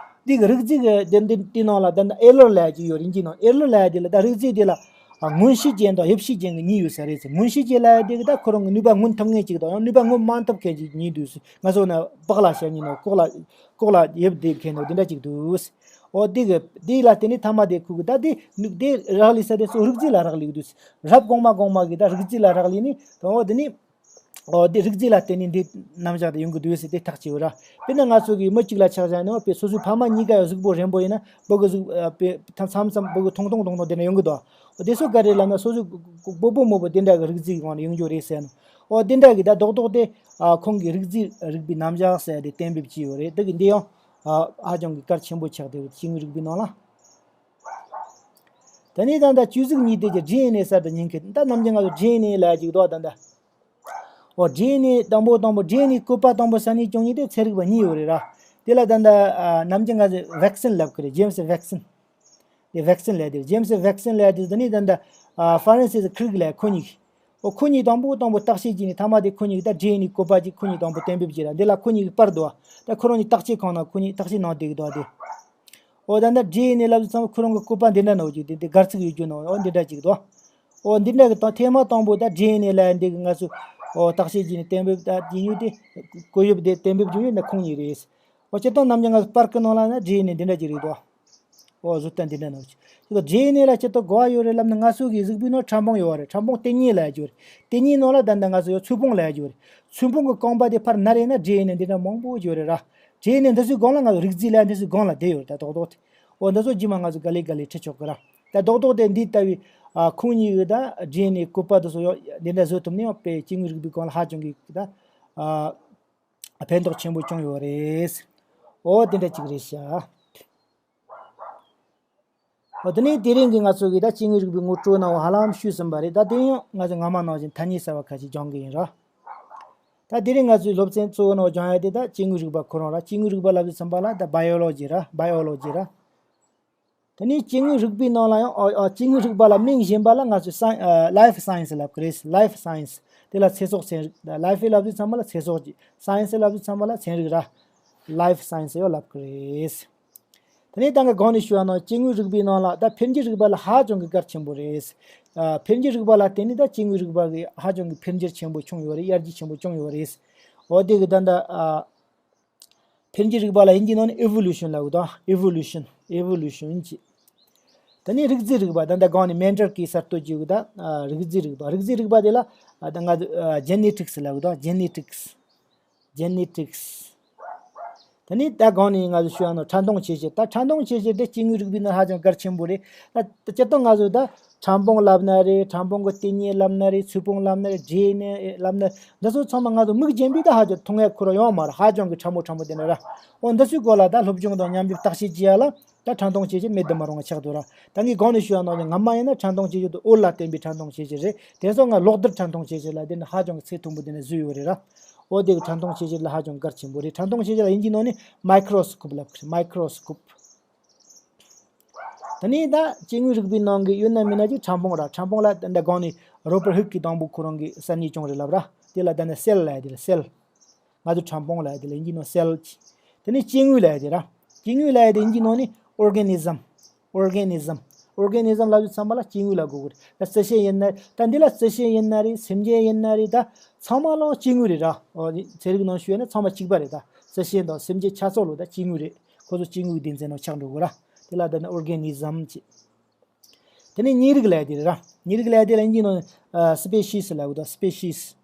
འདི་གི་རིགས་རྫས་ཀྱི་དེ་འདི་དེ་ནང་ལ་ད་ཨེ་ལར་ལབ་ཀྱི་ཡོད་རེད། དབྱིན་ཇིའི་ནང་ཨེ་ལར་ལབ་དེ་ལ་ད་རིགས་རྫས་དེ་ལ་ཨ་མངོན་ཤེས་ཅན་དང་ཡིད་ཤེས་ཅན་གྱི་གཉིས་ཡོད་ས་རེད་ཟེར། མངོན་ཤེས་ཅན་ལབ་ཡ་དེ་གི་ད་ཁོ་རང་གི་ནུས་པ་མངོན་ཐུབ་མཁན་ཅིག་དང་ཡང་ནུས་པ་མངོན་མ་ཐུབ་མཁན་ཅིག་གཉིས་འདུག་ཟེར། ང་ཚོ་ན་པགས་ལ་ཞ་ཉི་ནོ་ལྐོག་ལ་ལྐོག་ལ་ཡིབ་བསྡད་མཁན་ནོ་དེ་འདྲ་ཅིག་འདུག་ཟེར། འོ་དེ་གི་དེ་ལ་བརྟེན་ནས་ཐ་མ་དེ་ཁུ་གི་ད་དེ་ནུ་དེ་རག་ལས་ས་དེ་ཚོ་རིགས་རྫས་ལ་རག་ལས་འདུག་ཟེར། རབས་གོང་མ་གོང་མ་གི་ད་རིགས་རྫས་ལ་རག་ལས་ནས་དང་འོ་དེ་ནས། ཨོ་དེ་རིགས་རྫས་ལ་བརྟེན་ནས་འདི་རྣམ་གཞག་དེ་ཡོང་གི་འདུག་ཟེར་དེ་ཐག་བཅད་ཡོད་ར། དཔེར་ན་ང་ཚོ་གི་མི་གཅིག་ལ་ཆ་བཞག་ན་དཔེ་སོ་སོའི་ཕ་མ་གཉིས་ཀ་ཡང་གཟུགས་པོ་རན་པོ་ཡིན་ན་བུ་གི་གཟུགས་ཨ་དཔེ་མཚམས་མཚམས་བུ་གི་ཐུང་ཐུང་ཐུང་ཐུང་དེ་འདྲ་ཡོང་གི་འདུག་འོ་དེ་ཚོ་ག་རེ་ལབ་ན་སོ་སོའི་སྤོ་བོ་རྨོ་བོ་དེ་འདྲ་གི་རིགས་རྫས་ཀྱི་ངང་ནས་ཡོང་རྒྱུ་རེད་ཟེར་ནོ། འོ་དེ་འདྲ་གི་ད་རྡོག་རྡོག་དེ་ཨ་ཁོང་གི་རིགས་རྫས་རིག་པའི་རྣམ་གཞག་ཟེར་དེ་གཏན་འབེབས་བྱས་ཡོད་རེད། དེ་གི་འདི་ཡང་ཨ་ཧ་ཅང་གི་གལ་ཆེན་པོ་ཆགས་བསྡད་ཡོད་སྐྱེ་དངོས་རིག་པའི་ནང་ལ། དེ་ནས་ད་ལྟ་བཅུད་གཟུགས་ཉིས་ལྡན་གྱི་ཌི་ཨེན་ཨེ་གསར་དུ་རྙེད་མཁན་ད་ནམ་རྒྱུན་ང་ཚོ་ཌི་ཨེན་ཨེ་ལབ་ཀྱི་འདུག་ད་ལྟ། འོ་ཌི་ཨེན་ཨེ་དང་པོ་དང་པོ་ཌི་ཨེན་ཨེ་བཀོད་པ་དང་པོ་ས་གནས་བྱུང་མཁན་དེ་ཚན་རིག་པ་གཉིས་ཡོད་རེད་ར། དེ་ལ་ད་ལྟ་ནམ་རྒྱུན་ང་ཚོས་ཝེག་སིན་ལབ་ཀྱི་རེད། ཇེམ་སི་ཝེག་སིན། དེ་ཝེག་སིན་ལབ་དེ་ཇེམ་སི་ཝེག་སིན་ལབ་དེ་དེ་ནི་ད་ལྟ་ཧྥ་རན་སིའི་ཁིར་གི་ལབ་ཁོ་གཉིས། ཨོ་ཁོ་གཉིས་དང་པོ་དང་པོ་བརྟག་དཔྱད་བྱས་ནས་མཐའ་མ་དེ་ཁོ་གཉིས་ཀྱིས་ད་ཌི་ཨེན་ཨེ་བཀོད་པ་ཅིག་ཁོ་གཉིས་དང་པོ་གཏན་འབེབས་བྱས་ར། འདི་ལ་ཁོ་གཉིས་ཀྱི་པར་འདུག་བ། ད་ཁོ་རང་གཉིས་བརྟག་དཔྱད་ཁང་ནང་ཁོ་གཉིས་བརྟག་དཔྱད་གནང་བསྡད་ཀྱི་འདུག་བ་དེ། ཨོ་ད་ལྟ་ཌི་ཨེན་ཨེ་ལབ་དུས་ཙམ་ཁོ་རང་གི་བཀོད་པ་འདི་འདྲ་ནང་བཞིན་དེ་དེ་སྒར་ཚིག་ཡོད་རྒྱུ་ནང་ཨོ་འདི་འདྲ་ཅིག་འདུག་ཨོ་འདི་འདྲ་གི་དང་ཐེངས་མ་དང་པོ་ད་ཌི་ཨེན་ཨེ་ལབ་འདི་གི་ང་ཚོ་ཨོ་བརྟག་དཔྱད་བྱས་ནས་གཏན་འབེབས་ད་དེ་ཡོད་དེ་བཀོད་ཡོད་དེ་གཏན་འབེབས་བྱུང་ཡོད་ན་ཁོང་གཉིས་རེད། ཨོ་སྤྱིར་བཏང་ནམ་རྒྱུན་ང་ཚོ་པར་གི་ནང་ལ་ན་ཌི་ཨེན་ཨེ་འདི་འདྲ་ཅིག་རེད་འདུག་ཨོ་བཟོ་ལྟ་འདི་འདྲ་ནང་བཞིན་ད་ཌི་ཨེན་ཨེ་ལ་སྤྱིར་བཏང་གོ་བ་ཡོད་རེད་ལབ་ན་ང་ཚོ་གི་གཟུགས་པོའི་ནང་ཕྲ་ཕུང་ཡོད་རེད། ཕྲ་ཕུང་ལྟེ་གཉིས་ལབ་ཡ་ཅིག་ཡོད་རེད། ལྟེ་གཉིས་ནང་ལ་ད་ལྟ་ང་ཚོ་ཡོད་ཚོས་ཕུང་ལབ་ཡ་ཅིག་ཡོད་རེད། ཚོས་ཕུང་གི་རྐང་པ་དེ་ཕར་ན་རེད་ན་ཌི་ཨེན་ཨེ་འདི་འདྲ་མང་པོ་ཅིག་ཡོད་རེད་ར། ཌི་ཨེན་ཨེ་འདི་ཚོའི་སྒང་ལ་ང་ཚོ་རིགས་རྫས་ལབ་ཡ་འདི་ཚོའི་སྒང་ལ་བསྡད་ཡོད་རེད། ད་རྡོག་རྡོག་དེ། འོ་འདི་ཚོ་རྗེས་མ་ང་ཚོ་ག་ལེ་ག་ལེ་ཁྲིད་ཆོག་གི་ར། ད་རྡོག་རྡོག་དེ་འདི་ལྟ་བུའི་ཨ་ཁོང་གཉིས་ཀྱི་ད་ཌི་ཨེན་ཨེ་བཀོད་པ་དེ་ཚོ་ཡོད་འདི་འདྲ་བཟོ་ཐུབ་ནས་ཡང་དཔེ་སྐྱེ་དངོས་རིག་པའི་སྒང་ལ་ཧ་ཅང་གི་ད་ཨ་ཕན་ཐོགས་ཆེན་པོ་བྱུང་ཡོད་རེད། འོ་དེ་འདྲ་ཅིག་རེད་ཤག་འོ་དེ་ནས་དེ་རིང་གི་ང་ཚོ་གི་ད་སྐྱེ་དངོས་རིག་པའི་ངོ་སྤྲོད་ནང་ཧ་ལམ་ཞུས་ཟིན་པ་རེད། ད་དེ་ཡང་ང་ཚོ་སྔ་མ་ནང་བཞིན་ཐ་སྙད་གསར་པ་ཁ་ཤས་སྦྱང་གི་ཡིན་ར། ད་དེ་རིང་ང་ཚོའི་སློབ་ཚན་གཙོ་བོ་ནང་སྦྱང་ཡ་དེ་ད་སྐྱེ་དངོས་རིག་པ་ཁོ་རང་ར། སྐྱེ་དངོས་རིག་པ་ལབ་དུས་ཙམ་པ་ལ་ད་བྷ་ཡོ་ལོ་ཇི་ར། བྷ་ཡོ་ལོ་ཇི་ར། དེ་ནས་སྐྱེ་དངོས་རིག་པའི་ནང་ལ་ཡང་ཨ་ཨ་སྐྱེ་དངོས་རིག་པ་ལ་མིང་གཞན་པ་ལ་ང་ཚོས་སའི་ཨ་ལའིཕ་སའེན་སི་ལབ་ཀྱི་རེད། ལའིཕ་སའེན་སི་དེ་ལ་ཚེ་སྲོག་ཚན་རིག་ད་ལའིཕ་ལབ་དུས་ཙམ་པ་ལ་ཚེ་སྲོག་གི། སའེན་སི་ལབ་དུས་ཙམ་པ་ལ་ཚན་རིག་ར། ལའིཕ་སའེན་སི་ཡང་ལབ་ཀྱི་རེད། དེ་ནས་ད་ག་གོང་ནས་ཞུ་བ་ནང་སྐྱེ་དངོས་རིག་པའི་ནང་ལ་ད་འཕེལ་འགྱུར་རིག་པ་ལ་ཧ་ཅང་གི་གལ་ཆེན་པོ་རེད། ཨ་འཕེལ་འགྱུར་རིག་པ་ལ་བརྟེན་ནས་ད་སྐྱེ་དངོས་རིག་པ་གི་ཧ་ཅང་གི་འཕེལ་འགྱུར་ཆེན་པོ་བྱུང་ཡོད་རེད། ཡར་རྒྱས་ཆེན་པོ་བྱུང་ཡོད་རེད། འོ་དེ་གི་ད་ད་ཨ། འཕེལ་འགྱུར་རིག་པ་ལ་དབྱིན་ཇིའི་ནང་ནས་ཨི་ཝོ་ལུ་ཤན་ལབ་གི་འདུག་ཨི་ཝོ་ལུ་ཤན། ཨི་ཝོ་ལུ་ཤན་གྱི། དེ་ནས་རིགས་རྫས་རིག་པ་ད་ལྟ་གོང་ནས་མེན་ཌལ་གྱིས་གསར་གཏོད་བྱས་ཡོད་ད། ཨ་རིགས་རྫས་རིག་པ། རིགས་རྫས་རིག་པ་དེ་ལ་ཨ་ད་ང་ཚོ་ཨ་ཇེ་ནེ་ཊིག་སི་ལབ་གི་འདུག་ཇེ་ནེ་ཊིག་སི། ཇེ་ནེ་ཊིག་སི། དེ་ནས་ད་གོང་ནས་ང་ཚོ་ཞུ་ཡ་ནང་ཕྲ་མཐོང་ཆེ་ཤེལ། ད་ཕྲ་མཐོང་ཆེ་ཤེལ་དེ་སྐྱེ་དངོས་རིག་པའི་ནང་ཧ་ཅང་གལ་ཆེན་པོ་རེད། ད་སྤྱིར་བཏང་ང་ཚོ་ད་ཕྲ་ཕུང་ལབ་ན་རེད། ཕྲ་ཕུང་གི་ལྟེ་གཉིས་ལབ་ན་རེད། ཚོས་ཕུང་ལབ་ན་རེད། ཌི་ཨེན་ཨེ་ལབ་ན་འདི་ཚོ་ཚང་མ་ང་ཚོ་མིག་རྒྱན་པས་ད་ཧ་ཅང་མཐོང་ཡ་ཁོ་རང་ཡོད་མ་རེད། ཧ་ཅང་གི་ཕྲ་མོ་ཕྲ་མོ་དེ་འདྲ་ར། འོ་འདི་ཚོའི་སྐོར་ལ་ད་སློབ་སྦྱོང་དང་མཉམ་དུ་བརྟག་དཔྱད་བྱེད་ཡ་ལ་ད་ཕྲ་མཐོང་ཆེ་ཤེལ་མེད་དུ་མི་རུང་བ་ཆགས་འདུག་ར། ད་ངས་གོང་ནས་ཞུ་ཡ་ནང་བཞིན་སྔ་མ་ཡིན་ན་ཕྲ་མཐོང་ཆེ་ཤེལ་དེ་འོད་ལ་བརྟེན་པའི་ཕྲ་མཐོང་ཆེ་ཤེལ་རེད། དེང་སང་ང་གློག་རྡུལ་ཕྲ་མཐོང་ཆེ་ཤེལ་ལབ་དེ་ནི་ཧ་ཅང་གི་ཚད་མཐོན་པོ་དེ་ནས་བཟོས་ཡོད་རེད་ར། འོ་དེ་གི་ཕྲ་མཐོང་ཆེ་ཤེལ་ལ་ཧ་ཅང་གལ་ཆེན་པོ་རེད། ཕྲ་མཐོང་ཆེ་ཤེལ་ལ་དབྱིན་ཇིའི་ནང་ནས་མའི་ཀྲོ་སི་ཀོབ་ལབ་ཀྱི་རེད། མའི་ཀྲོ་སི་ཀོབ། དེ་ནས་ད་སྐྱེ་དངོས་རིག་པའི་ནང་གི་ཡོད་ན་མེད་ན་ཅིག་ཕྲ་ཕུང་ར། ཕྲ་ཕུང་ལ་ད་གོང་ནས་རོ་པར་ཧུག་གིས་དང་པོ་ཁོ་རང་གི་གསར་རྙེད་བྱུང་རེད་ལབ་ར། དེ་ལ་ད་ནི་སེལ་ལབ་ཡ་དེ་ལ་སེལ། ང་ཚོ་ཕྲ་ཕུང་ལབ་ཡ་དེ་ལ་དབྱིན་ཇིའི་ནང་སེལ་གྱི། དེ་ནས་སྐྱེ་དངོས་ལབ་ཡ་དེ་ར། སྐྱེ་དངོས་ལབ་ཡ་དེ་དབྱིན་ཇིའི་ནང་ནས་ཨོར་གེ་ནི་ཛམ། ཨོར་གེ་ནི་ཛམ། ཨོར་གེ་ནི་ཛམ་ལབ་དུས་ཙམ་པ་ལ་སྐྱེ་དངོས་ལ་གོ་དགོས་རེད། ད་རྩི་ཤིང་ཡིན་ན་ད་འདི་ལ་རྩི་ཤིང་ཡིན་ན་རེད། སེམས་ཅན་ཡིན་ན་རེད། ད་ཚང་མ་ལོ་སྐྱེ་དངོས་རེད་ར། ཨོ་ཚན་རིག་ནང་ཞུས་ན་ཚང་མ་གཅིག་པ་རེད། ད་རྩི་ཤིང་དང་སེམས་ཅན་ཆ་ཚང་ལོ་ད་སྐྱེ་དངོས་རེད། ཁོ་ཚོ་སྐྱེ་དངོས་སྡེ་ཚན་ནང་ཆགས་འགྲོ་དགོས་ར། དེ་ལ་ད་ནི་ཨོར་གེ་ནི་ཛམ་ཅེས། དེ་ནས་ཉེ་རིགས་ལབ་ཡ་དེ་རེད་ར། ཉེ་རིགས་ལབ་ཡ་དེ་ལ་དབྱིན་ཇིའི་ནང་ཨ་སི་པེ་ཤིས་ལབ་གི་འདུག་སི་པེ་ཤིས།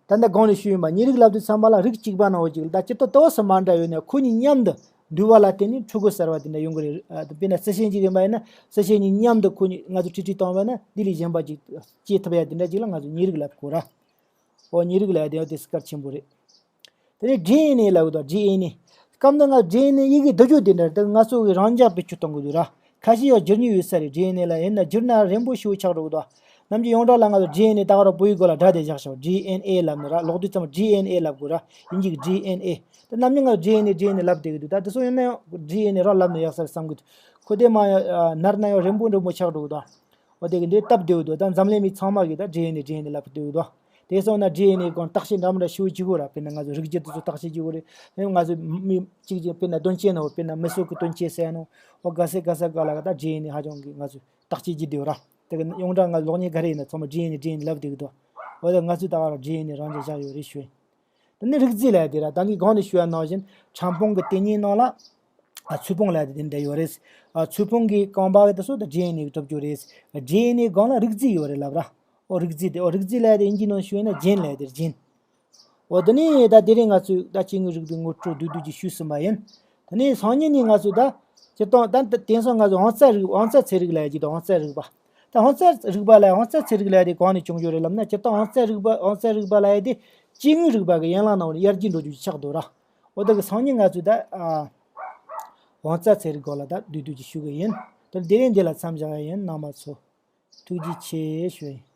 ད་ལྟ་གོང་ནས་ཞུས་ཡིན་པ་ཉེ་རིགས་ལབ་དུས་ཙམ་པ་ལ་རིགས་གཅིག་པ་ནང་བཞིན་ད་སྤྱིར་བཏང་ཏོག་ཙམ་མ་འདྲ་ཡོད་ན་ཁོ་གཉིས་མཉམ་དུ་འདུས་པ་ལ་བརྟེན་ནས་ཕྲུ་གུ་གསར་བ་དེ་འདྲ་ཡོང་གི་རེད། ཨ་དཔེར་ན་རྩི་ཤིང་གཅིག་ཡིན་པ་ཡིན་ན་རྩི་ཤིང་གཉིས་མཉམ་དུ་ཁོ་གཉིས་ང་ཚོ་ཁྲིད་ཁྲིད་བཏང་བ་ན་འདི་ལས་གཞན་པ་ཅིག་སྐྱེ་ཐུབ་ཡ་དེ་འདྲ་ཅིག་ལ་ང་ཚོ་ཉེ་རིགས་ལབ་དགོས་ར། ཨོ་ཉེ་རིགས་ལབ་ཡ་དེ་ཡང་དེ་གལ་ཆེན་པོ་རེད། དེ་ནས་ཌི་ཨེན་ཨེ་ལབ་གི་འདུག་ཌི་ཨེན་ཨེ། སྐབས་འདི་ང་ཌི་ཨེན་ཨེ་ཡི་གེ་བསྡུ་རྒྱུ་དེ་འདྲ་དེ་ང་ཚོ་གི་རང་འཇགས་བེད་སྤྱོད་གཏོང་གི་འདུག་ར། ཁ་ཤས་ཡང་བསྒྱུར་མྱོང་ཡོད་ས་རེད། ཌི་ཨེན་ཨེ་ལ་ཡིན་ན་བསྒྱུར་ན་རན་པོ་ཞེ་པོ་ཆགས་འགྲོ་གི་འདུག་ནམ་རྒྱུན་ཡོངས་གྲགས་ལ་ང་ཚོ་ཌི་ཨེན་ཨེ་ད་ག་རང་བོད་ཡིག་སྐོར་ལ་སྒྲ་དེ་བཞག་ཤག་ཌི་ཨེན་ཨེ་ལབ་ནི་ར། ལོག་དུས་ཙམ་ཌི་ཨེན་ཨེ་ལབ་དགོས་ར། དབྱིན་ཇི་གི་ཌི་ཨེན་ཨེ། དེ་ནམ་རྒྱུན་ང་ཌི་ཨེན་ཨེ་ཌི་ཨེན་ཨེ་ལབ་བསྡད་ཀྱི་འདུག་ད་དེ་ཚོ་ཡིན་ན་ཡང་ཌི་ཨེན་ཨེ་རང་ལབ་ན་ཡག་ས་རེད་བསམ་གི་འདུག་ཁོ་དེ་མ་ཡང་ནར་ན་ཡང་རན་པོ་རན་པོ་ཆགས་འགྲོ་གི་འདུག་འོ་དེ་གི་འདི་སྟབས་བདེ་བོ་འདུག་ད་འཛམ་གླིང་མི་ཚང་མ་གིས་ད་ཌི་ཨེན་ཨེ་ཌི་ཨེན་ཨེ་ལབ་བསྡད་ཀྱི་འདུག་དེ་སོང་ན་ཌི་ཨེན་ཨེ་སྒང་བརྟག་དཔྱད་འདྲ་མི་འདྲ་ཞེ་པོ་བྱེད་དགོས་ར། དཔེར་ན་ང་ཚོ་རིགས་རྒྱུད་དེ་ཚོ་བརྟག་དཔྱད་བྱེད་དགོས་རེད། དེ་ང་ཚོ་མི་གཅིག་ཅིག་དཔེར་ན་དོན་རྐྱེན་ནང་དཔེར་ན་མི་སྲོག་གི་དོན་རྐྱེན་ཟེར་ནོ། འོ་ག་ས་ག་ས་ག་ལ་ག་ད་ཌི་ཨེན་ཨེ་ཧ་ཅང་གི་ང་ཚོ་བརྟག་དཔྱད་བྱེད་བདེ་བོ་ར། དེ་གི་ཡོངས་གྲགས་ང་གློག་བརྙན་ག་རེ་ཡིན་ན་ཚང་མ་ཌི་ཨེན་ཨེ་ཌི་ཨེན་ཨེ་ལབ་བསྡད་ཀྱི་འདུག་འོ་ད་ང་ཚོས་ད་ག་རང་ཌི་ཨེན་ཨེ་རང་བཞིན་བཞག་ཡོད་རེད་ཞུ། དེ་ནི་རིགས་རྫས་ལབ་ཡ་དེ་ར། ད་གིན་གོང་ནས་ཞུ་ཡ་ནང་བཞིན་ཕྲ་ཕུང་གི་ལྟེ་གཉིས་ནང་ལ་ཨ་ཚོས་ཕུང་ལབ་ཡ་དེ་དེ་འདྲ་ཡོད་རེད། ཨ་ཚོས་ཕུང་གི་རྐང་པ་དེ་ཚོ་ད་ཌི་ཨེན་ཨེ་གིས་གྲུབ་རྒྱུ་རེད། ཌི་ཨེན་ཨེ་སྒང་ལ་རིགས་རྫས་ཡོད་རེད་ལབ་ར། ཨོ་རིགས་རྫས་དེ་ཨོ་རིགས་རྫས་ལབ་ཡ་དེ་དབྱིན་ཇིའི་ནང་ཞུ་ཡ་ན་ཇེན་ལབ་ཡ་དེ་རེད། ཇེན། ཨོ་དེ་ནི་ད་དེ་རིང་ང་ཚོས་ད་སྐྱེ་དངོས་རིག་པའི་ངོ་སྤྲོད་བསྡུས་བསྡུས་ཀྱིས་ཞུས་ཟིན་པ་ཡིན། དེ་ནས་སང་ཉིན་ནས་ང་ཚོས་ད་སྤྱིར་བཏང་ད་དེང་སང་ང་ཚོས་དབང་རྩ་རིག་དབང་རྩ་ཚན་རིག་ལབ་ཡ་ཅིག་དང་། དབང་རྩ་རིག་པ། ད་དབང་རྩ་རིག་པ་ལ་དབང་རྩ་ཚན་རིག་ལབ་ཡ་དེ་གང་ནས་བྱུང་རྒྱུ་རེད་ལབ་ན། སྤྱིར་བཏང་དབང་རྩ་རིག་པ་དབང་རྩ་རིག་པ་ལབ་ཡ་དེ་སྐྱེ་དངོས་རིག་པ་གི་ཡན་ལག་ནང་ནས་ཡར་རྒྱས་འགྲོ་རྒྱུ་ཅིག་ཆགས་འདུག་ར། འོ་ད་གི་སང་ཉིན་ང་ཚོས་ད་ཨ་དབང་རྩ་ཚན་རིག་སྐོར་ལ་ད་བསྡུས་བསྡུས་ཅིག་ཞུ་གི་ཡིན། ད་དེ་རིང་འདི་ལ་མཚམས་བཞག་ཡ་ཡིན། རྣམ་པ་ཚོ་ཐུགས་རྗེ་ཆེ་ཞུ་ཡིན།